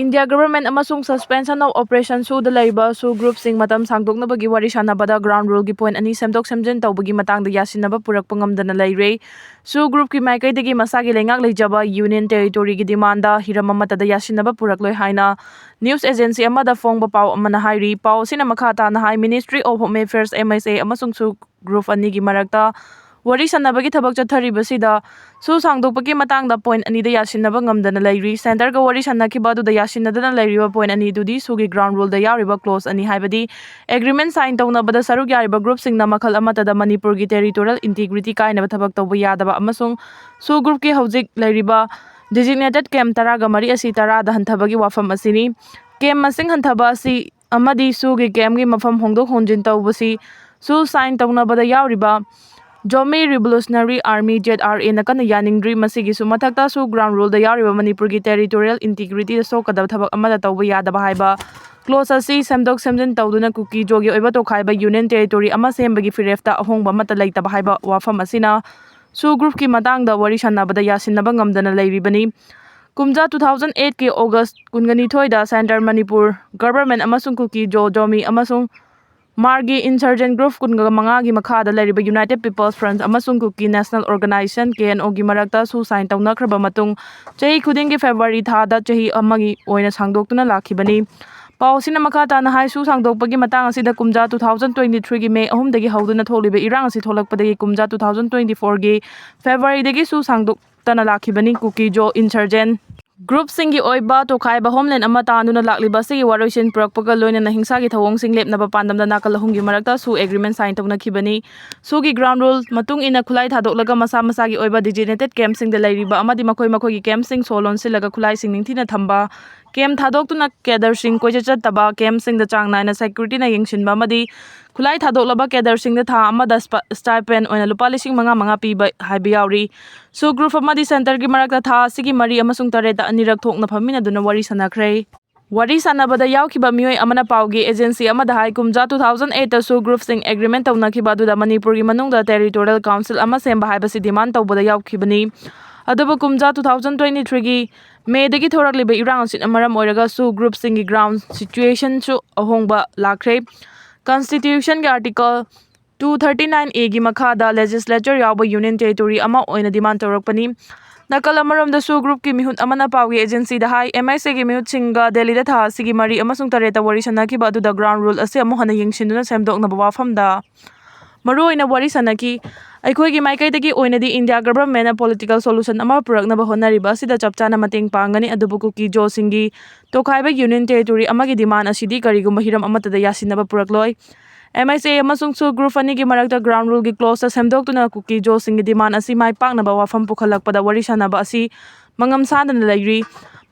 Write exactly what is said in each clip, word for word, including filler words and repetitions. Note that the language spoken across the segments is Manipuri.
India Government ꯑꯃꯁꯨꯡ Suspension of Operation SoO ꯗ ꯂꯩꯔꯤꯕ SoO group ꯁꯤꯡ ꯃꯇꯝ ꯁꯥꯡꯗꯣꯛꯅꯕꯒꯤ ꯋꯥꯔꯤ ꯁꯥꯟꯅꯕꯗ ground rule ꯒꯤ point ꯑꯅꯤ ꯁꯦꯝꯗꯣꯛ ꯁꯦꯝꯖꯤꯟ ꯇꯧꯕꯒꯤ ꯃꯇꯥꯡꯗ ꯌꯥꯁꯤꯟꯅꯕ ꯄꯨꯔꯛꯄ ꯉꯝꯗꯅ ꯂꯩꯔꯦ꯫ SoO group ꯀꯤ ꯃꯥꯏꯀꯩꯗꯒꯤ ꯃꯁꯥꯒꯤ ꯂꯩꯉꯥꯛ ꯂꯩꯖꯕ Union Territory ꯒꯤ demand ꯗ ꯍꯤꯔꯝ ꯑꯃꯠꯇꯗ ꯌꯥꯁꯤꯟꯅꯕ ꯄꯨꯔꯛꯂꯣꯏ ꯍꯥꯏꯅ news agency ꯑꯃꯗ ꯐꯣꯡꯕ ꯄꯥꯎ ꯑꯃꯅ ꯍꯥꯏꯔꯤ꯫ ꯄꯥꯎ ꯑꯁꯤꯅ ꯃꯈꯥ ꯇꯥꯅ ꯍꯥꯏ, Ministry of Home Affairs, M H A, ꯑꯃꯁꯨꯡ SoO group ꯑꯅꯤꯒꯤ ꯃꯔꯛꯇ ꯋꯥꯔꯤ ꯁꯥꯟꯅꯕꯒꯤ ꯊꯕꯛ ꯆꯠꯊꯔꯤꯕꯁꯤꯗ SoO ꯁꯥꯡꯗꯣꯛꯄꯒꯤ ꯃꯇꯥꯡꯗ point ꯑꯅꯤꯗ ꯌꯥꯁꯤꯟꯅꯕ ꯉꯝꯗꯅ ꯂꯩꯔꯤ꯫ Centre ꯒ ꯋꯥꯔꯤ ꯁꯥꯟꯅꯈꯤꯕ ꯑꯗꯨꯗ ꯌꯥꯁꯤꯟꯅꯗꯅ ꯂꯩꯔꯤꯕ point ꯑꯅꯤꯗꯨꯗꯤ SoO ꯒꯤ ground rule ꯗ ꯌꯥꯎꯔꯤꯕ clause ꯑꯅꯤ, ꯍꯥꯏꯕꯗꯤ agreement sign ꯇꯧꯅꯕꯗ ꯁꯔꯨꯛ ꯌꯥꯔꯤꯕ group ꯁꯤꯡꯅ ꯃꯈꯜ ꯑꯃꯠꯇꯗ ꯃꯅꯤꯄꯨꯔꯒꯤ territorial integrity ꯀꯥꯏꯅꯕ ꯊꯕꯛ ꯇꯧꯕ ꯌꯥꯗꯕ ꯑꯃꯁꯨꯡ SoO group ꯀꯤ ꯍꯧꯖꯤꯛ ꯂꯩꯔꯤꯕ designated camp ꯇꯔꯥꯒ ꯃꯔꯤ ꯑꯁꯤ ꯇꯔꯥꯗ ꯍꯟꯊꯕꯒꯤ ꯋꯥꯐꯝ ꯑꯁꯤꯅꯤ꯫ Camp ꯃꯁꯤꯡ ꯍꯟꯊꯕ ꯑꯁꯤ ꯑꯃꯗꯤ SoO ꯒꯤ camp ꯒꯤ ꯃꯐꯝ ꯍꯣꯡꯗꯣꯛ ꯍꯣꯟꯖꯤꯟ ꯇꯧꯕꯁꯤ SoO sign ꯇꯧꯅꯕꯗ ꯌꯥꯎꯔꯤꯕ Zomi Revolutionary Army, Z R A, ꯅ ꯀꯟꯅ ꯌꯥꯅꯤꯡꯗ꯭ꯔꯤ꯫ ꯃꯁꯤꯒꯤꯁꯨ ꯃꯊꯛꯇ SoO ground rule ꯗ ꯌꯥꯎꯔꯤꯕ ꯃꯅꯤꯄꯨꯔꯒꯤ territorial integrity ꯗ ꯁꯣꯛꯀꯗꯕ ꯊꯕꯛ ꯑꯃꯠꯇ ꯇꯧꯕ ꯌꯥꯗꯕ ꯍꯥꯏꯕ clause ꯑꯁꯤ ꯁꯦꯝꯗꯣꯛ ꯁꯦꯝꯖꯤꯟ ꯇꯧꯗꯨꯅ ꯀꯨꯀꯤ ꯖꯣꯒꯤ ꯑꯣꯏꯕ ꯇꯣꯈꯥꯏꯕ Union Territory ꯑꯃ ꯁꯦꯝꯕꯒꯤ ꯐꯤꯔꯦꯞꯇ ꯑꯍꯣꯡꯕ ꯑꯃꯠꯇ ꯂꯩꯇꯕ ꯍꯥꯏꯕ ꯋꯥꯐꯝ ꯑꯁꯤꯅ SoO group ꯀꯤ ꯃꯇꯥꯡꯗ ꯋꯥꯔꯤ ꯁꯥꯟꯅꯕꯗ ꯌꯥꯁꯤꯟꯅꯕ ꯉꯝꯗꯅ ꯂꯩꯔꯤꯕꯅꯤ꯫ ꯀꯨꯝꯖꯥ two thousand eight ꯀꯤ August ꯀꯨꯟꯒ ꯅꯤꯊꯣꯏꯗ Centre, ꯃꯅꯤꯄꯨꯔ Government ꯑꯃꯁꯨꯡ ꯀꯨꯀꯤ ꯖꯣ, ꯖꯣꯃꯤ ꯑꯃꯁꯨꯡ ꯃꯥꯔꯒꯤ insurgent group ꯀꯨꯟꯒ ꯃꯉꯥꯒꯤ ꯃꯈꯥꯗ ꯂꯩꯔꯤꯕ United People's Front ꯑꯃꯁꯨꯡ Kuki National Organisation, K N O, ꯒꯤ ꯃꯔꯛꯇ SoO sign ꯇꯧꯅꯈ꯭ꯔꯕ ꯃꯇꯨꯡ, ꯆꯍꯤ ꯈꯨꯗꯤꯡꯒꯤ February ꯊꯥꯗ ꯆꯍꯤ ꯑꯃꯒꯤ ꯑꯣꯏꯅ ꯁꯥꯡꯗꯣꯛꯇꯨꯅ ꯂꯥꯛꯈꯤꯕꯅꯤ꯫ ꯄꯥꯎ ꯑꯁꯤꯅ ꯃꯈꯥ ꯇꯥꯅ ꯍꯥꯏ, SoO ꯁꯥꯡꯗꯣꯛꯄꯒꯤ ꯃꯇꯥꯡ ꯑꯁꯤꯗ ꯀꯨꯝꯖꯥ two thousand twenty three ꯒꯤ May ꯑꯍꯨꯝꯗꯒꯤ ꯍꯧꯗꯨꯅ ꯊꯣꯛꯂꯤꯕ ꯏꯔꯥꯡ ꯑꯁꯤ ꯊꯣꯛꯂꯛꯄꯗꯒꯤ ꯀꯨꯝꯖꯥ two thousand twenty four ꯒꯤ February ꯗꯒꯤ SoO ꯁꯥꯡꯗꯣꯛꯇꯅ ꯂꯥꯛꯈꯤꯕꯅꯤ꯫ ꯀꯨꯀꯤ ꯖꯣ insurgent group ꯁꯤꯡꯒꯤ ꯑꯣꯏꯕ ꯇꯣꯈꯥꯏꯕ homeland ꯑꯃ ꯇꯥꯟꯗꯨꯅ ꯂꯥꯛꯂꯤꯕ ꯑꯁꯤꯒꯤ ꯋꯥꯔꯣꯏꯁꯤꯟ ꯄꯨꯔꯛꯄꯒ ꯂꯣꯏꯅꯅ ꯍꯤꯡꯁꯥꯒꯤ ꯊꯧꯑꯣꯡꯁꯤꯡ ꯂꯦꯞꯅꯕ ꯄꯥꯟꯗꯝꯗ ꯅꯥꯀꯜ ꯑꯍꯨꯝꯒꯤ ꯃꯔꯛꯇ SoO agreement sign ꯇꯧꯅꯈꯤꯕꯅꯤ꯫ SoO ꯒꯤ ground rule ꯃꯇꯨꯡ ꯏꯟꯅ ꯈꯨꯠꯂꯥꯏ ꯊꯥꯗꯣꯛꯂꯒ ꯃꯁꯥ ꯃꯁꯥꯒꯤ ꯑꯣꯏꯕ designated camp ꯁꯤꯡꯗ ꯂꯩꯔꯤꯕ ꯑꯃꯗꯤ ꯃꯈꯣꯏ ꯃꯈꯣꯏꯒꯤ camp ꯁꯤꯡ ꯁꯣ ꯂꯣꯟꯁꯤꯜꯂꯒ ꯈꯨꯠꯂꯥꯏꯁꯤꯡ ꯅꯤꯡꯊꯤꯅ ꯊꯝꯕ, camp ꯊꯥꯗꯣꯛꯇꯨꯅ cadre ꯁꯤꯡ ꯀꯣꯏꯆꯠ ꯆꯠꯇꯕ, camp ꯁꯤꯡꯗ ꯆꯥꯡ ꯅꯥꯏꯅ security ꯅ ꯌꯦꯡꯁꯤꯟꯕ ꯑꯃꯗꯤ ꯈꯨꯠꯂꯥꯏ ꯊꯥꯗꯣꯛꯂꯕ cadre ꯁꯤꯡꯗ ꯊꯥ ꯑꯃꯗ ꯁ꯭ꯄ-, stipend ꯑꯣꯏꯅ ꯂꯨꯄꯥ ꯂꯤꯁꯤꯡ ꯃꯉꯥ ꯃꯉꯥ ꯄꯤꯕ ꯍꯥꯏꯕ ꯌꯥꯎꯔꯤ꯫ SoO group ꯑꯃꯗꯤ Centre ꯒꯤ ꯃꯔꯛꯇ ꯊꯥ ꯑꯁꯤꯒꯤ ꯃꯔꯤ ꯑꯃꯁꯨꯡ ꯇꯔꯦꯠꯇ ꯑꯅꯤꯔꯛ ꯊꯣꯛꯅ ꯐꯝꯃꯤꯟꯅꯗꯨꯅ ꯋꯥꯔꯤ ꯁꯥꯟꯅꯈ꯭ꯔꯦ꯫ ꯋꯥꯔꯤ ꯁꯥꯟꯅꯕꯗ ꯌꯥꯎꯈꯤꯕ ꯃꯤꯑꯣꯏ ꯑꯃꯅ ꯄꯥꯎꯒꯤ agency ꯑꯃꯗ ꯍꯥꯏ, ꯀꯨꯝꯖꯥ two thousand eight ꯇ SoO group ꯁꯤꯡ agreement ꯇꯧꯅꯈꯤꯕ ꯑꯗꯨꯗ ꯃꯅꯤꯄꯨꯔꯒꯤ ꯃꯅꯨꯡꯗ territorial council ꯑꯃ ꯁꯦꯝꯕ ꯍꯥꯏꯕꯁꯤ demand ꯇꯧꯕꯗ ꯌꯥꯎꯈꯤꯕꯅꯤ꯫ ꯑꯗꯨꯕꯨ ꯀꯨꯝꯖꯥ two thousand twenty three ꯒꯤ ꯃꯦꯗꯒꯤ ꯊꯣꯔꯛꯂꯤꯕ ꯏꯔꯥꯡ ꯑꯁꯤꯅ ꯃꯔꯝ ꯑꯣꯏꯔꯒꯁꯨ group ꯁꯤꯡꯒꯤ ground situation ꯁꯨ ꯑꯍꯣꯡꯕ ꯂꯥꯛꯈ꯭ꯔꯦ꯫ Constitution ꯒꯤ Article two thirty nine A ꯒꯤ ꯃꯈꯥꯗ legislature ꯌꯥꯎꯕ union territory ꯑꯃ ꯑꯣꯏꯅ demand ꯇꯧꯔꯛꯄꯅꯤ꯫ ꯅꯥꯀꯜ ꯑꯃꯔꯣꯝꯗꯁꯨ group ꯀꯤ ꯃꯤꯍꯨꯠ ꯑꯃꯅ ꯄꯥꯎꯒꯤ agency the high, M I C A ꯒꯤ ꯃꯤꯍꯨꯠꯁꯤꯡꯒ ꯗꯦꯜꯂꯤꯗ ꯊꯥ ꯑꯁꯤꯒꯤ ꯃꯔꯤ ꯑꯃꯁꯨꯡ ꯇꯔꯦꯠꯇ ꯋꯥꯔꯤ ꯁꯥꯟꯅꯈꯤꯕ ꯑꯗꯨꯗ ground rule ꯑꯁꯤ ꯑꯃꯨꯛ ꯍꯟꯅ ꯌꯦꯡꯁꯤꯟꯗꯨꯅ ꯁꯦꯝꯗꯣꯛꯅꯕ ꯋꯥꯐꯝꯗ ꯃꯔꯨꯑꯣꯏꯅ ꯋꯥꯔꯤ ꯁꯥꯟꯅꯈꯤ꯫ ꯑꯩꯈꯣꯏꯒꯤ ꯃꯥꯏꯀꯩꯗꯒꯤ ꯑꯣꯏꯅꯗꯤ India government ꯅ political solution ꯑꯃ ꯄꯨꯔꯛꯅꯕ ꯍꯣꯠꯅꯔꯤꯕ ꯑꯁꯤꯗ ꯆꯞ ꯆꯥꯅ ꯃꯇꯦꯡ ꯄꯥꯡꯒꯅꯤ, ꯑꯗꯨꯕꯨ ꯀꯨꯀꯤ ꯖꯣꯁꯤꯡꯒꯤ ꯇꯣꯈꯥꯏꯕ union territory ꯑꯃꯒꯤ demand ꯑꯁꯤꯗꯤ ꯀꯔꯤꯒꯨꯝꯕ ꯍꯤꯔꯝ ꯑꯃꯠꯇꯗ ꯌꯥꯁꯤꯟꯅꯕ ꯄꯨꯔꯛꯂꯣꯏ꯫ M I C A ꯑꯃꯁꯨꯡ SoO group ꯑꯅꯤꯒꯤ ꯃꯔꯛꯇ ground rule ꯒꯤ clause ꯁꯦꯝꯗꯣꯛꯇꯨꯅ ꯀꯨꯀꯤ ꯖꯣꯁꯤꯡꯒꯤ demand ꯑꯁꯤ ꯃꯥꯏ ꯄꯥꯛꯅꯕ ꯋꯥꯐꯝ ꯄꯨꯈꯠꯂꯛꯄꯗ ꯋꯥꯔꯤ ꯁꯥꯟꯅꯕ ꯑꯁꯤ ꯃꯉꯝ ꯁꯥꯗꯅ ꯂꯩꯔꯤ꯫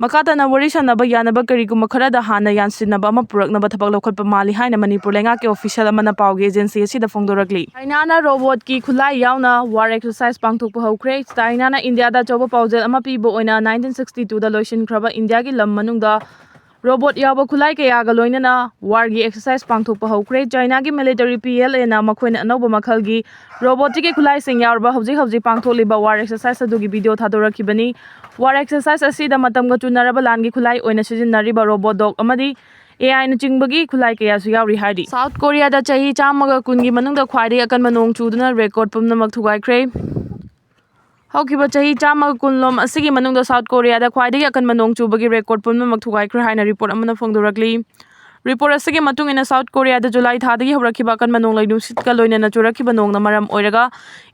ꯃꯈꯥ ꯇꯥꯅ ꯋꯥꯔꯤ ꯁꯥꯟꯅꯕ ꯌꯥꯅꯕ ꯀꯔꯤꯒꯨꯝꯕ ꯈꯔꯗ ꯍꯥꯟꯅ ꯌꯥꯟꯁꯤꯟꯅꯕ ꯑꯃ ꯄꯨꯔꯛꯅꯕ ꯊꯕꯛ ꯂꯧꯈꯠꯄ ꯃꯥꯜꯂꯤ ꯍꯥꯏꯅ ꯃꯅꯤꯄꯨꯔ ꯂꯩꯉꯥꯛꯀꯤ official ꯑꯃꯅ ꯄꯥꯎꯒꯤ agency ꯑꯁꯤꯗ ꯐꯣꯡꯗꯣꯔꯛꯂꯤ꯫ ꯆꯥꯏꯅꯥꯅ robot ꯀꯤ ꯈꯨꯠꯂꯥꯏ ꯌꯥꯎꯅ war exercise ꯄꯥꯡꯊꯣꯛꯄ ꯍꯧꯈ꯭ꯔꯦ꯫ ꯆꯥꯏꯅꯥꯅ ꯏꯟꯗꯤꯌꯥꯗ ꯑꯆꯧꯕ ꯄꯥꯎꯖꯦꯜ ꯑꯃ ꯄꯤꯕ ꯑꯣꯏꯅ nineteen sixty two ꯗ ꯂꯣꯏꯁꯤꯟꯈ꯭ꯔꯕ ꯏꯟꯗꯤꯌꯥꯒꯤ ꯂꯝ ꯃꯅꯨꯡꯗ robot ꯌꯥꯎꯕ ꯈꯨꯠꯂꯥꯏ ꯀꯌꯥꯒ ꯂꯣꯏꯅꯅ war ꯒꯤ exercise ꯄꯥꯡꯊꯣꯛꯄ ꯍꯧꯈ꯭ꯔꯦ꯫ ꯆꯥꯏꯅꯥꯒꯤ military P L A ꯅ ꯃꯈꯣꯏꯅ ꯑꯅꯧꯕ ꯃꯈꯜꯒꯤ robotic ꯀꯤ ꯈꯨꯠꯂꯥꯏꯁꯤꯡ ꯌꯥꯎꯔꯕ ꯍꯧꯖꯤꯛ ꯍꯧꯖꯤꯛ ꯄꯥꯡꯊꯣꯛꯂꯤꯕ war exercise ꯑꯗꯨꯒꯤ video ꯊꯥꯗꯣꯔꯛꯈꯤꯕꯅꯤ꯫ War exercise ꯑꯁꯤꯗ ꯃꯇꯝꯒ ꯆꯨꯅꯔꯕ ꯂꯥꯟꯒꯤ ꯈꯨꯠꯂꯥꯏ ꯑꯣꯏꯅ ꯁꯤꯖꯤꯟꯅꯔꯤꯕ robot dog ꯑꯃꯗꯤ A I ꯅꯆꯤꯡꯕꯒꯤ ꯈꯨꯠꯂꯥꯏ ꯀꯌꯥꯁꯨ ꯌꯥꯎꯔꯤ ꯍꯥꯏꯔꯤ꯫ South Korea ꯗ ꯆꯍꯤ ꯆꯥꯝꯃꯒ ꯀꯨꯟꯒꯤ ꯃꯅꯨꯡꯗ ꯈ꯭ꯋꯥꯏꯗꯒꯤ ꯑꯀꯟꯕ ꯅꯣꯡ ꯆꯨꯗꯨꯅ record ꯄꯨꯝꯅꯃꯛ ꯊꯨꯒꯥꯏꯈ꯭ꯔꯦ꯫ ꯍꯧꯈꯤꯕ ꯆꯍꯤ ꯆꯥꯝꯃꯒ ꯀꯨꯟ ꯂꯣꯝ ꯑꯁꯤꯒꯤ ꯃꯅꯨꯡꯗ South Korea ꯗ ꯈ꯭ꯋꯥꯏꯗꯒꯤ ꯑꯀꯟꯕ ꯅꯣꯡ ꯆꯨꯕꯒꯤ record ꯄꯨꯝꯅꯃꯛ ꯊꯨꯒꯥꯏꯈ꯭ꯔꯦ ꯍꯥꯏꯅ report ꯑꯃꯅ ꯐꯣꯡꯗꯣꯔꯛꯂꯤ꯫ Report ꯑꯁꯤꯒꯤ ꯃꯇꯨꯡ ꯏꯟꯅ, South Korea ꯗ July ꯊꯥꯗꯒꯤ ꯍꯧꯔꯛꯈꯤꯕ ꯑꯀꯟꯕ ꯅꯣꯡꯂꯩ ꯅꯨꯡꯁꯤꯠꯀ ꯂꯣꯏꯅꯅ ꯆꯨꯔꯛꯈꯤꯕ ꯅꯣꯡꯅ ꯃꯔꯝ ꯑꯣꯏꯔꯒ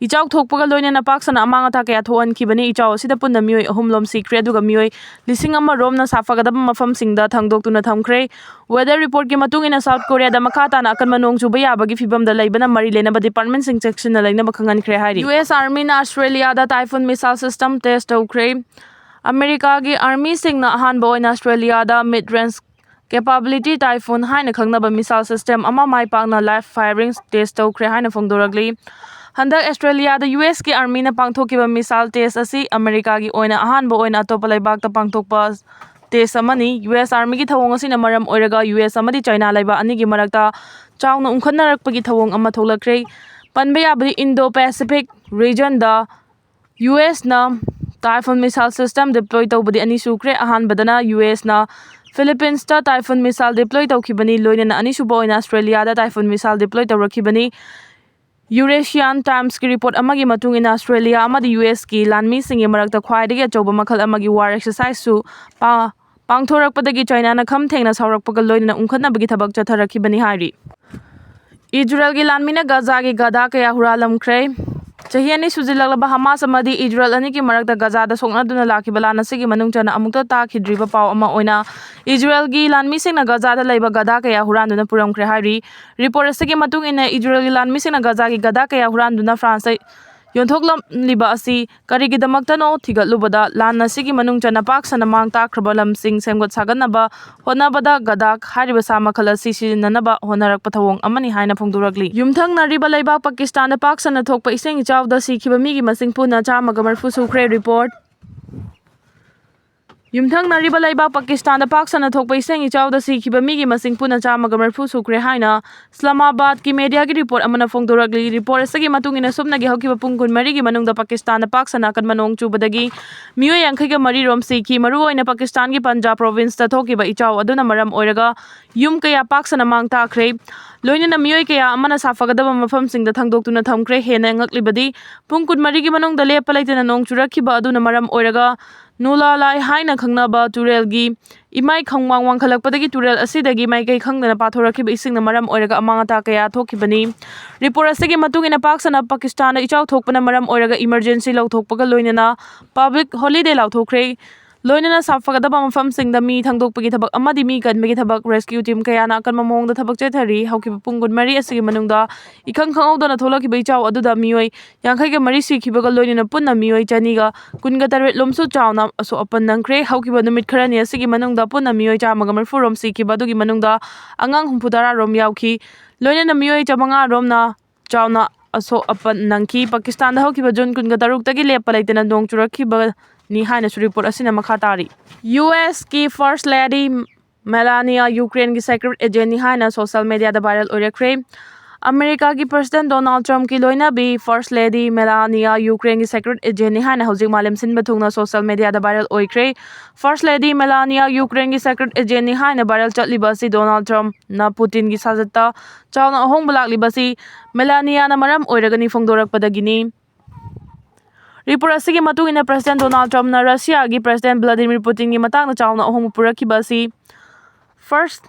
ꯏꯆꯥꯎ ꯊꯣꯛꯄꯒ ꯂꯣꯏꯅꯅ ꯄꯥꯛ ꯁꯟꯅ ꯑꯃꯥꯡ ꯑꯇꯥ ꯀꯌꯥ ꯊꯣꯛꯍꯟꯈꯤꯕꯅꯤ꯫ ꯏꯆꯥꯎ ꯑꯁꯤꯗ ꯄꯨꯟꯅ ꯃꯤꯑꯣꯏ ꯑꯍꯨꯝ ꯂꯣꯝ ꯁꯤꯈ꯭ꯔꯦ, ꯑꯗꯨꯒ ꯃꯤꯑꯣꯏ ꯂꯤꯁꯤꯡ ꯑꯃ ꯔꯣꯝꯅ ꯁꯥꯐꯒꯗꯕ ꯃꯐꯝꯁꯤꯡꯗ ꯊꯥꯡꯗꯣꯛꯇꯨꯅ ꯊꯝꯈ꯭ꯔꯦ꯫ Weather report ꯀꯤ ꯃꯇꯨꯡ ꯏꯟꯅ, South Korea ꯗ ꯃꯈꯥ ꯇꯥꯅ ꯑꯀꯟꯕ ꯅꯣꯡ ꯆꯨꯕ ꯌꯥꯕꯒꯤ ꯐꯤꯕꯝꯗ ꯂꯩꯕꯅ ꯃꯔꯤ ꯂꯩꯅꯕ department ꯁꯤꯡ ꯆꯦꯛꯁꯤꯟꯅ ꯂꯩꯅꯕ ꯈꯪꯍꯟꯈ꯭ꯔꯦ ꯍꯥꯏꯔꯤ꯫ U S Army ꯅ Australia ꯗ Typhoon missile system test ꯇꯧꯈ꯭ꯔꯦ꯫ ꯑꯃꯦꯔꯤꯀꯥꯒꯤ army ꯁꯤꯡꯅ ꯑꯍꯥꯟꯕ ꯑꯣꯏꯅ Australia ꯗ mid range capability Typhoon ꯍꯥꯏꯅ ꯈꯪꯅꯕ missile system ꯑꯃ ꯃꯥꯏ ꯄꯥꯛꯅ live firing test ꯇꯧꯈ꯭ꯔꯦ ꯍꯥꯏꯅ ꯐꯣꯡꯗꯣꯔꯛꯂꯤ꯫ ꯍꯟꯗꯛ Australia ꯗ U S ꯀꯤ army ꯅ ꯄꯥꯡꯊꯣꯛꯈꯤꯕ missile test ꯑꯁꯤ ꯑꯃꯦꯔꯤꯀꯥꯒꯤ ꯑꯣꯏꯅ ꯑꯍꯥꯟꯕ ꯑꯣꯏꯅ ꯑꯇꯣꯞꯄ ꯂꯩꯕꯥꯛꯇ ꯄꯥꯡꯊꯣꯛꯄ test ꯑꯃꯅꯤ꯫ U S Army ꯒꯤ ꯊꯧꯑꯣꯡ ꯑꯁꯤꯅ ꯃꯔꯝ ꯑꯣꯏꯔꯒ U S ꯑꯃꯗꯤ ꯆꯥꯏꯅꯥ ꯂꯩꯕꯥꯛ ꯑꯅꯤꯒꯤ ꯃꯔꯛꯇ ꯆꯥꯎꯅ ꯎꯪꯈꯠꯅꯔꯛꯄꯒꯤ ꯊꯧꯑꯣꯡ ꯑꯃ ꯊꯣꯛꯂꯛꯈ꯭ꯔꯦ꯫ ꯄꯟꯕ ꯌꯥꯕꯗꯤ, Indo-Pacific region ꯗ U S ꯅ Typhoon missile system deploy ꯇꯧꯕꯗꯤ ꯑꯅꯤ ꯁꯨꯈ꯭ꯔꯦ꯫ ꯑꯍꯥꯟꯕꯗꯅ ꯌꯨ ꯑꯦꯁꯅ ꯐꯤꯂꯤꯄꯤꯟꯁꯇ Typhoon missile deploy ꯇꯧꯈꯤꯕꯅꯤ, ꯂꯣꯏꯅꯅ ꯑꯅꯤꯁꯨꯕ ꯑꯣꯏꯅ ꯑꯁꯇ꯭ꯔꯦꯂꯤꯌꯥꯗ Typhoon missile deploy ꯇꯧꯔꯛꯈꯤꯕꯅꯤ꯫ Eurasian Timesꯀꯤ report ꯑꯃꯒꯤ ꯃꯇꯨꯡ ꯏꯟꯅ, ꯑꯁꯇ꯭ꯔꯦꯂꯤꯌꯥ ꯑꯃꯗꯤ ꯌꯨ ꯑꯦꯁꯀꯤ ꯂꯥꯟꯃꯤꯁꯤꯡꯒꯤ ꯃꯔꯛꯇ ꯈ꯭ꯋꯥꯏꯗꯒꯤ ꯑꯆꯧꯕ ꯃꯈꯜ ꯑꯃꯒꯤ war exerciseꯁꯨ ꯄꯥ-, ꯄꯥꯡꯊꯣꯔꯛꯄꯗꯒꯤ ꯆꯥꯏꯅꯥꯅ ꯈꯝ ꯊꯦꯡꯅ ꯁꯥꯎꯔꯛꯄꯒ ꯂꯣꯏꯅꯅ ꯎꯪꯈꯠꯅꯕꯒꯤ ꯊꯕꯛ ꯆꯠꯊꯔꯛꯈꯤꯕꯅꯤ ꯍꯥꯏꯔꯤ꯫ ꯏꯖꯔꯦꯜꯒꯤ ꯂꯥꯟꯃꯤꯅ ꯒꯥꯖꯥꯒꯤ ꯒꯗꯥ ꯀꯌꯥ ꯍꯨꯔꯥꯜꯂꯝꯈ꯭ꯔꯦ꯫ ꯆꯍꯤ ꯑꯅꯤ ꯁꯨꯖꯤꯜꯂꯛꯂꯕ ꯍꯃꯥꯁ ꯑꯃꯗꯤ ꯏꯖꯔꯦꯜ ꯑꯅꯤꯒꯤ ꯃꯔꯛꯇ ꯒꯥꯖꯥꯗ ꯁꯣꯛꯅꯗꯨꯅ ꯂꯥꯛꯈꯤꯕ ꯂꯥꯟ ꯑꯁꯤꯒꯤ ꯃꯅꯨꯡ ꯆꯟꯅ ꯑꯃꯨꯛꯇ ꯇꯥꯈꯤꯗ꯭ꯔꯤꯕ ꯄꯥꯎ ꯑꯃ ꯑꯣꯏꯅ, ꯏꯖꯔꯦꯜꯒꯤ ꯂꯥꯟꯃꯤꯁꯤꯡꯅ ꯒꯥꯖꯥꯗ ꯂꯩꯕ ꯒꯗꯥ ꯀꯌꯥ ꯍꯨꯔꯥꯟꯗꯨꯅ ꯄꯨꯔꯝꯈ꯭ꯔꯦ ꯍꯥꯏꯔꯤ꯫ Report ꯑꯁꯤꯒꯤ ꯃꯇꯨꯡ ꯏꯟꯅ, ꯏꯖꯔꯦꯜꯒꯤ ꯂꯥꯟꯃꯤꯁꯤꯡꯅ ꯒꯥꯖꯥꯒꯤ ꯒꯗꯥ ꯀꯌꯥ ꯍꯨꯔꯥꯟꯗꯨꯅ ꯐ꯭ꯔꯥꯟꯁꯇ ꯌꯣꯟꯊꯣꯛꯂꯝꯂꯤꯕ ꯑꯁꯤ ꯀꯔꯤꯒꯤꯗꯃꯛꯇꯅꯣ ꯊꯤꯒꯠꯂꯨꯕꯗ, ꯂꯥꯟ ꯑꯁꯤꯒꯤ ꯃꯅꯨꯡ ꯆꯟꯅ ꯄꯥꯛ ꯁꯟꯅ ꯃꯥꯡ ꯇꯥꯛꯈ꯭ꯔꯕ ꯂꯝꯁꯤꯡ ꯁꯦꯝꯒꯠ ꯁꯥꯒꯠꯅꯕ ꯍꯣꯠꯅꯕꯗ ꯒꯗꯥ ꯍꯥꯏꯔꯤꯕ ꯁꯥ ꯃꯈꯜ ꯑꯁꯤ ꯁꯤꯖꯤꯟꯅꯅꯕ ꯍꯣꯠꯅꯔꯛꯄ ꯊꯧꯑꯣꯡ ꯑꯃꯅꯤ ꯍꯥꯏꯅ ꯐꯣꯡꯗꯣꯔꯛꯂꯤ꯫ ꯌꯨꯝꯊꯪꯅꯔꯤꯕ ꯂꯩꯕꯥꯛ ꯄꯥꯀꯤꯁꯇꯥꯟꯗ ꯄꯥꯛ ꯁꯟꯅ ꯊꯣꯛꯄ ꯏꯁꯤꯡ ꯏꯆꯥꯎꯗ ꯁꯤꯈꯤꯕ ꯃꯤꯒꯤ ꯃꯁꯤꯡ ꯄꯨꯟꯅ ꯆꯥꯝꯃꯒ ꯃꯔꯤꯐꯨ ꯁꯨꯈ꯭ꯔꯦ꯫ Report꯫ ꯌꯨꯝꯊꯪꯅꯔꯤꯕ ꯂꯩꯕꯥꯛ ꯄꯥꯀꯤꯁꯇꯥꯟꯗ ꯄꯥꯛ ꯁꯟꯅ ꯊꯣꯛꯄ ꯏꯁꯤꯡ ꯏꯆꯥꯎꯗ ꯁꯤꯈꯤꯕ ꯃꯤꯒꯤ ꯃꯁꯤꯡ ꯄꯨꯟꯅ ꯆꯥꯝꯃꯒ ꯃꯔꯤꯐꯨ ꯁꯨꯈ꯭ꯔꯦ ꯍꯥꯏꯅ ꯏꯁꯂꯥꯃꯥꯕꯥꯗꯀꯤ mediaꯒꯤ report ꯑꯃꯅ ꯐꯣꯡꯗꯣꯔꯛꯂꯤ꯫ Report ꯑꯁꯤꯒꯤ ꯃꯇꯨꯡ ꯏꯟꯅ, ꯁꯨꯞꯅꯒꯤ ꯍꯧꯈꯤꯕ ꯄꯨꯡ ꯀꯨꯟꯃꯔꯤꯒꯤ ꯃꯅꯨꯡꯗ ꯄꯥꯀꯤꯁꯇꯥꯟꯗ ꯄꯥꯛ ꯁꯟꯅ ꯑꯀꯟꯕ ꯅꯣꯡ ꯆꯨꯕꯗꯒꯤ ꯃꯤꯑꯣꯏ ꯌꯥꯡꯈꯩꯒ ꯃꯔꯤ ꯔꯣꯝ ꯁꯤꯈꯤ꯫ ꯃꯔꯨꯑꯣꯏꯅ ꯄꯥꯀꯤꯁꯇꯥꯟꯒꯤ ꯄꯟꯖꯥꯕ provinceꯇ ꯊꯣꯛꯈꯤꯕ ꯏꯆꯥꯎ ꯑꯗꯨꯅ ꯃꯔꯝ ꯑꯣꯏꯔꯒ ꯌꯨꯝ ꯀꯌꯥ ꯄꯥꯛ ꯁꯟꯅ ꯃꯥꯡ ꯇꯥꯛꯈ꯭ꯔꯦ꯫ ꯂꯣꯏꯅꯅ ꯃꯤꯑꯣꯏ ꯀꯌꯥ ꯑꯃꯅ ꯁꯥꯐꯒꯗꯕ ꯃꯐꯝꯁꯤꯡꯗ ꯊꯥꯡꯗꯣꯛꯇꯨꯅ ꯊꯝꯈ꯭ꯔꯦ꯫ ꯍꯦꯟꯅ ꯉꯛꯂꯤꯕꯗꯤ, ꯄꯨꯡ ꯀꯨꯟꯃꯔꯤꯒꯤ ꯃꯅꯨꯡꯗ ꯂꯦꯞꯄ ꯂꯩꯇꯅ ꯅꯣꯡ ꯆꯨꯔꯛꯈꯤꯕ ꯑꯗꯨꯅ ꯃꯔꯝ ꯑꯣꯏꯔꯒ ꯅꯨꯂꯥꯂꯥꯏ ꯍꯥꯏꯅ ꯈꯪꯅꯕ ꯇꯨꯔꯦꯜꯒꯤ ꯏꯃꯥꯏ ꯈꯪꯋꯥꯡ ꯋꯥꯡꯈꯠꯂꯛꯄꯗꯒꯤ ꯇꯨꯔꯦꯜ ꯑꯁꯤꯗꯒꯤ ꯃꯥꯏꯀꯩ ꯈꯪꯗꯅ ꯄꯥꯊꯣꯔꯛꯈꯤꯕ ꯏꯁꯤꯡꯅ ꯃꯔꯝ ꯑꯣꯏꯔꯒ ꯑꯃꯥꯡ ꯑꯇꯥ ꯀꯌꯥ ꯊꯣꯛꯈꯤꯕꯅꯤ꯫ Report ꯑꯁꯤꯒꯤ ꯃꯇꯨꯡ ꯏꯟꯅ, ꯄꯥꯛ ꯁꯟꯅ ꯄꯥꯀꯤꯁꯇꯥꯟꯗ ꯏꯆꯥꯎ ꯊꯣꯛꯄꯅ ꯃꯔꯝ ꯑꯣꯏꯔꯒ emergency ꯂꯥꯎꯊꯣꯛꯄꯒ ꯂꯣꯏꯅꯅ public holiday ꯂꯥꯎꯊꯣꯛꯈ꯭ꯔꯦ꯫ ꯂꯣꯏꯅꯅ ꯁꯥꯐꯒꯗꯕ ꯃꯐꯝꯁꯤꯡꯗ ꯃꯤ ꯊꯥꯡꯗꯣꯛꯄꯒꯤ ꯊꯕꯛ ꯑꯃꯗꯤ ꯃꯤ ꯀꯟꯕꯒꯤ ꯊꯕꯛ rescue team ꯀꯌꯥꯅ ꯑꯀꯟꯕ ꯃꯑꯣꯡꯗ ꯊꯕꯛ ꯆꯠꯊꯔꯤ꯫ ꯍꯧꯈꯤꯕ ꯄꯨꯡ ꯀꯨꯟꯃꯔꯤ ꯑꯁꯤꯒꯤ ꯃꯅꯨꯡꯗ ꯏꯈꯪ ꯈꯪꯍꯧꯗꯅ ꯊꯣꯛꯂꯛꯈꯤꯕ ꯏꯆꯥꯎ ꯑꯗꯨꯗ ꯃꯤꯑꯣꯏ ꯌꯥꯡꯈꯩꯒ ꯃꯔꯤ ꯁꯤꯈꯤꯕꯒ ꯂꯣꯏꯅꯅ ꯄꯨꯟꯅ ꯃꯤꯑꯣꯏ ꯆꯅꯤꯒ ꯀꯨꯟꯒ ꯇꯔꯦꯠ ꯂꯣꯝꯁꯨ ꯆꯥꯎꯅ ꯑꯁꯣꯛ ꯑꯄꯟ ꯅꯪꯈ꯭ꯔꯦ꯫ ꯍꯧꯈꯤꯕ ꯅꯨꯃꯤꯠ ꯈꯔꯅꯤ ꯑꯁꯤꯒꯤ ꯃꯅꯨꯡꯗ ꯄꯨꯟꯅ ꯃꯤꯑꯣꯏ ꯆꯥꯝꯃꯒ ꯃꯔꯤꯐꯨ ꯔꯣꯝ ꯁꯤꯈꯤꯕ ꯑꯗꯨꯒꯤ ꯃꯅꯨꯡꯗ ꯑꯉꯥꯡ ꯍꯨꯝꯐꯨ ꯇꯔꯥ ꯔꯣꯝ ꯌꯥꯎꯈꯤ꯫ ꯂꯣꯏꯅꯅ ꯃꯤꯑꯣꯏ ꯆꯥꯃꯉꯥ ꯔꯣꯝꯅ ꯆꯥꯎꯅ ꯑꯁꯣꯛ ꯑꯄꯟ ꯅꯪꯈꯤ꯫ ꯄꯥꯀꯤꯁꯇꯥꯟꯗ ꯍꯧꯈꯤꯕ ꯖꯨꯟ ꯀꯨꯟꯒ ꯇꯔꯨꯛꯇꯒꯤ ꯂꯦꯞꯄ ꯂꯩꯇꯅ ꯅꯣꯡ ꯆꯨꯔꯛꯈꯤꯕꯅꯤ ꯍꯥꯏꯅꯁꯨ report ꯑꯁꯤꯅ ꯃꯈꯥ ꯇꯥꯔꯤ꯫ ꯌꯨ ꯑꯦꯁꯀꯤ First Lady ꯃꯦꯂꯥꯅꯤꯌꯥ ꯌꯨꯀ꯭ꯔꯦꯟꯒꯤ secret agentꯅꯤ ꯍꯥꯏꯅ social mediaꯗ viral ꯑꯣꯏꯔꯛꯈ꯭ꯔꯦ꯫ ꯑꯃꯦꯔꯤꯀꯥꯒꯤ ꯄ꯭ꯔꯁꯤꯗꯦꯟ ꯗꯣꯅꯥꯜꯗ ꯇ꯭ꯔꯝꯞꯀꯤ ꯂꯣꯏꯅꯕꯤ ꯐꯥꯔꯁ ꯂꯦꯗꯤ ꯃꯦꯂꯥꯅꯤꯌꯥ ꯌꯨꯀ꯭ꯔꯦꯟꯒꯤ ꯁꯦꯀ꯭ꯔꯦꯠ ꯑꯦꯖꯦꯟꯠꯅꯤ ꯍꯥꯏꯅ ꯍꯧꯖꯤꯛ ꯃꯥꯂꯦꯝ ꯁꯤꯟꯕ ꯊꯨꯡꯅ ꯁꯣꯁꯤꯌꯦꯜ ꯃꯦꯗꯤꯌꯥꯗ ꯚꯥꯏꯔꯦꯜ ꯑꯣꯏꯈ꯭ꯔꯦ꯫ ꯐꯥꯔꯁ ꯂꯦꯗꯤ ꯃꯦꯂꯥꯅꯤꯌꯥ ꯌꯨꯀ꯭ꯔꯦꯟꯒꯤ ꯁꯦꯀ꯭ꯔꯦꯠ ꯑꯦꯖꯦꯟꯠꯅꯤ ꯍꯥꯏꯅ ꯚꯥꯏꯔꯦꯜ ꯆꯠꯂꯤꯕ ꯑꯁꯤ ꯗꯣꯅꯥꯜꯗ ꯇ꯭ꯔꯝꯞꯅ ꯄꯨꯇꯤꯟꯒꯤ ꯁꯥꯖꯠꯇ ꯆꯥꯎꯅ ꯑꯍꯣꯡꯕ ꯂꯥꯛꯂꯤꯕꯁꯤ ꯃꯦꯂꯥꯅꯤꯌꯥꯅ ꯃꯔꯝ ꯑꯣꯏꯔꯒꯅꯤ ꯐꯣꯡꯗꯣꯔꯛꯄꯗꯒꯤꯅꯤ꯫ ꯔꯤꯄꯣꯔꯠ ꯑꯁꯤꯒꯤ ꯃꯇꯨꯡ ꯏꯟꯅ ꯄ꯭ꯔꯁꯤꯗꯦꯟ ꯗꯣꯅꯥꯜꯗ ꯇ꯭ꯔꯝꯞꯅ ꯔꯁꯤꯌꯥꯒꯤ ꯄ꯭ꯔꯁꯤꯗꯦꯟ ꯚ꯭ꯂꯥꯗꯤꯃꯤꯔ ꯄꯨꯇꯤꯟꯒꯤ ꯃꯇꯥꯡꯗ ꯆꯥꯎꯅ ꯑꯍꯣꯡꯕ ꯄꯨꯔꯛꯈꯤꯕ ꯑꯁꯤ ꯐꯥꯔꯁ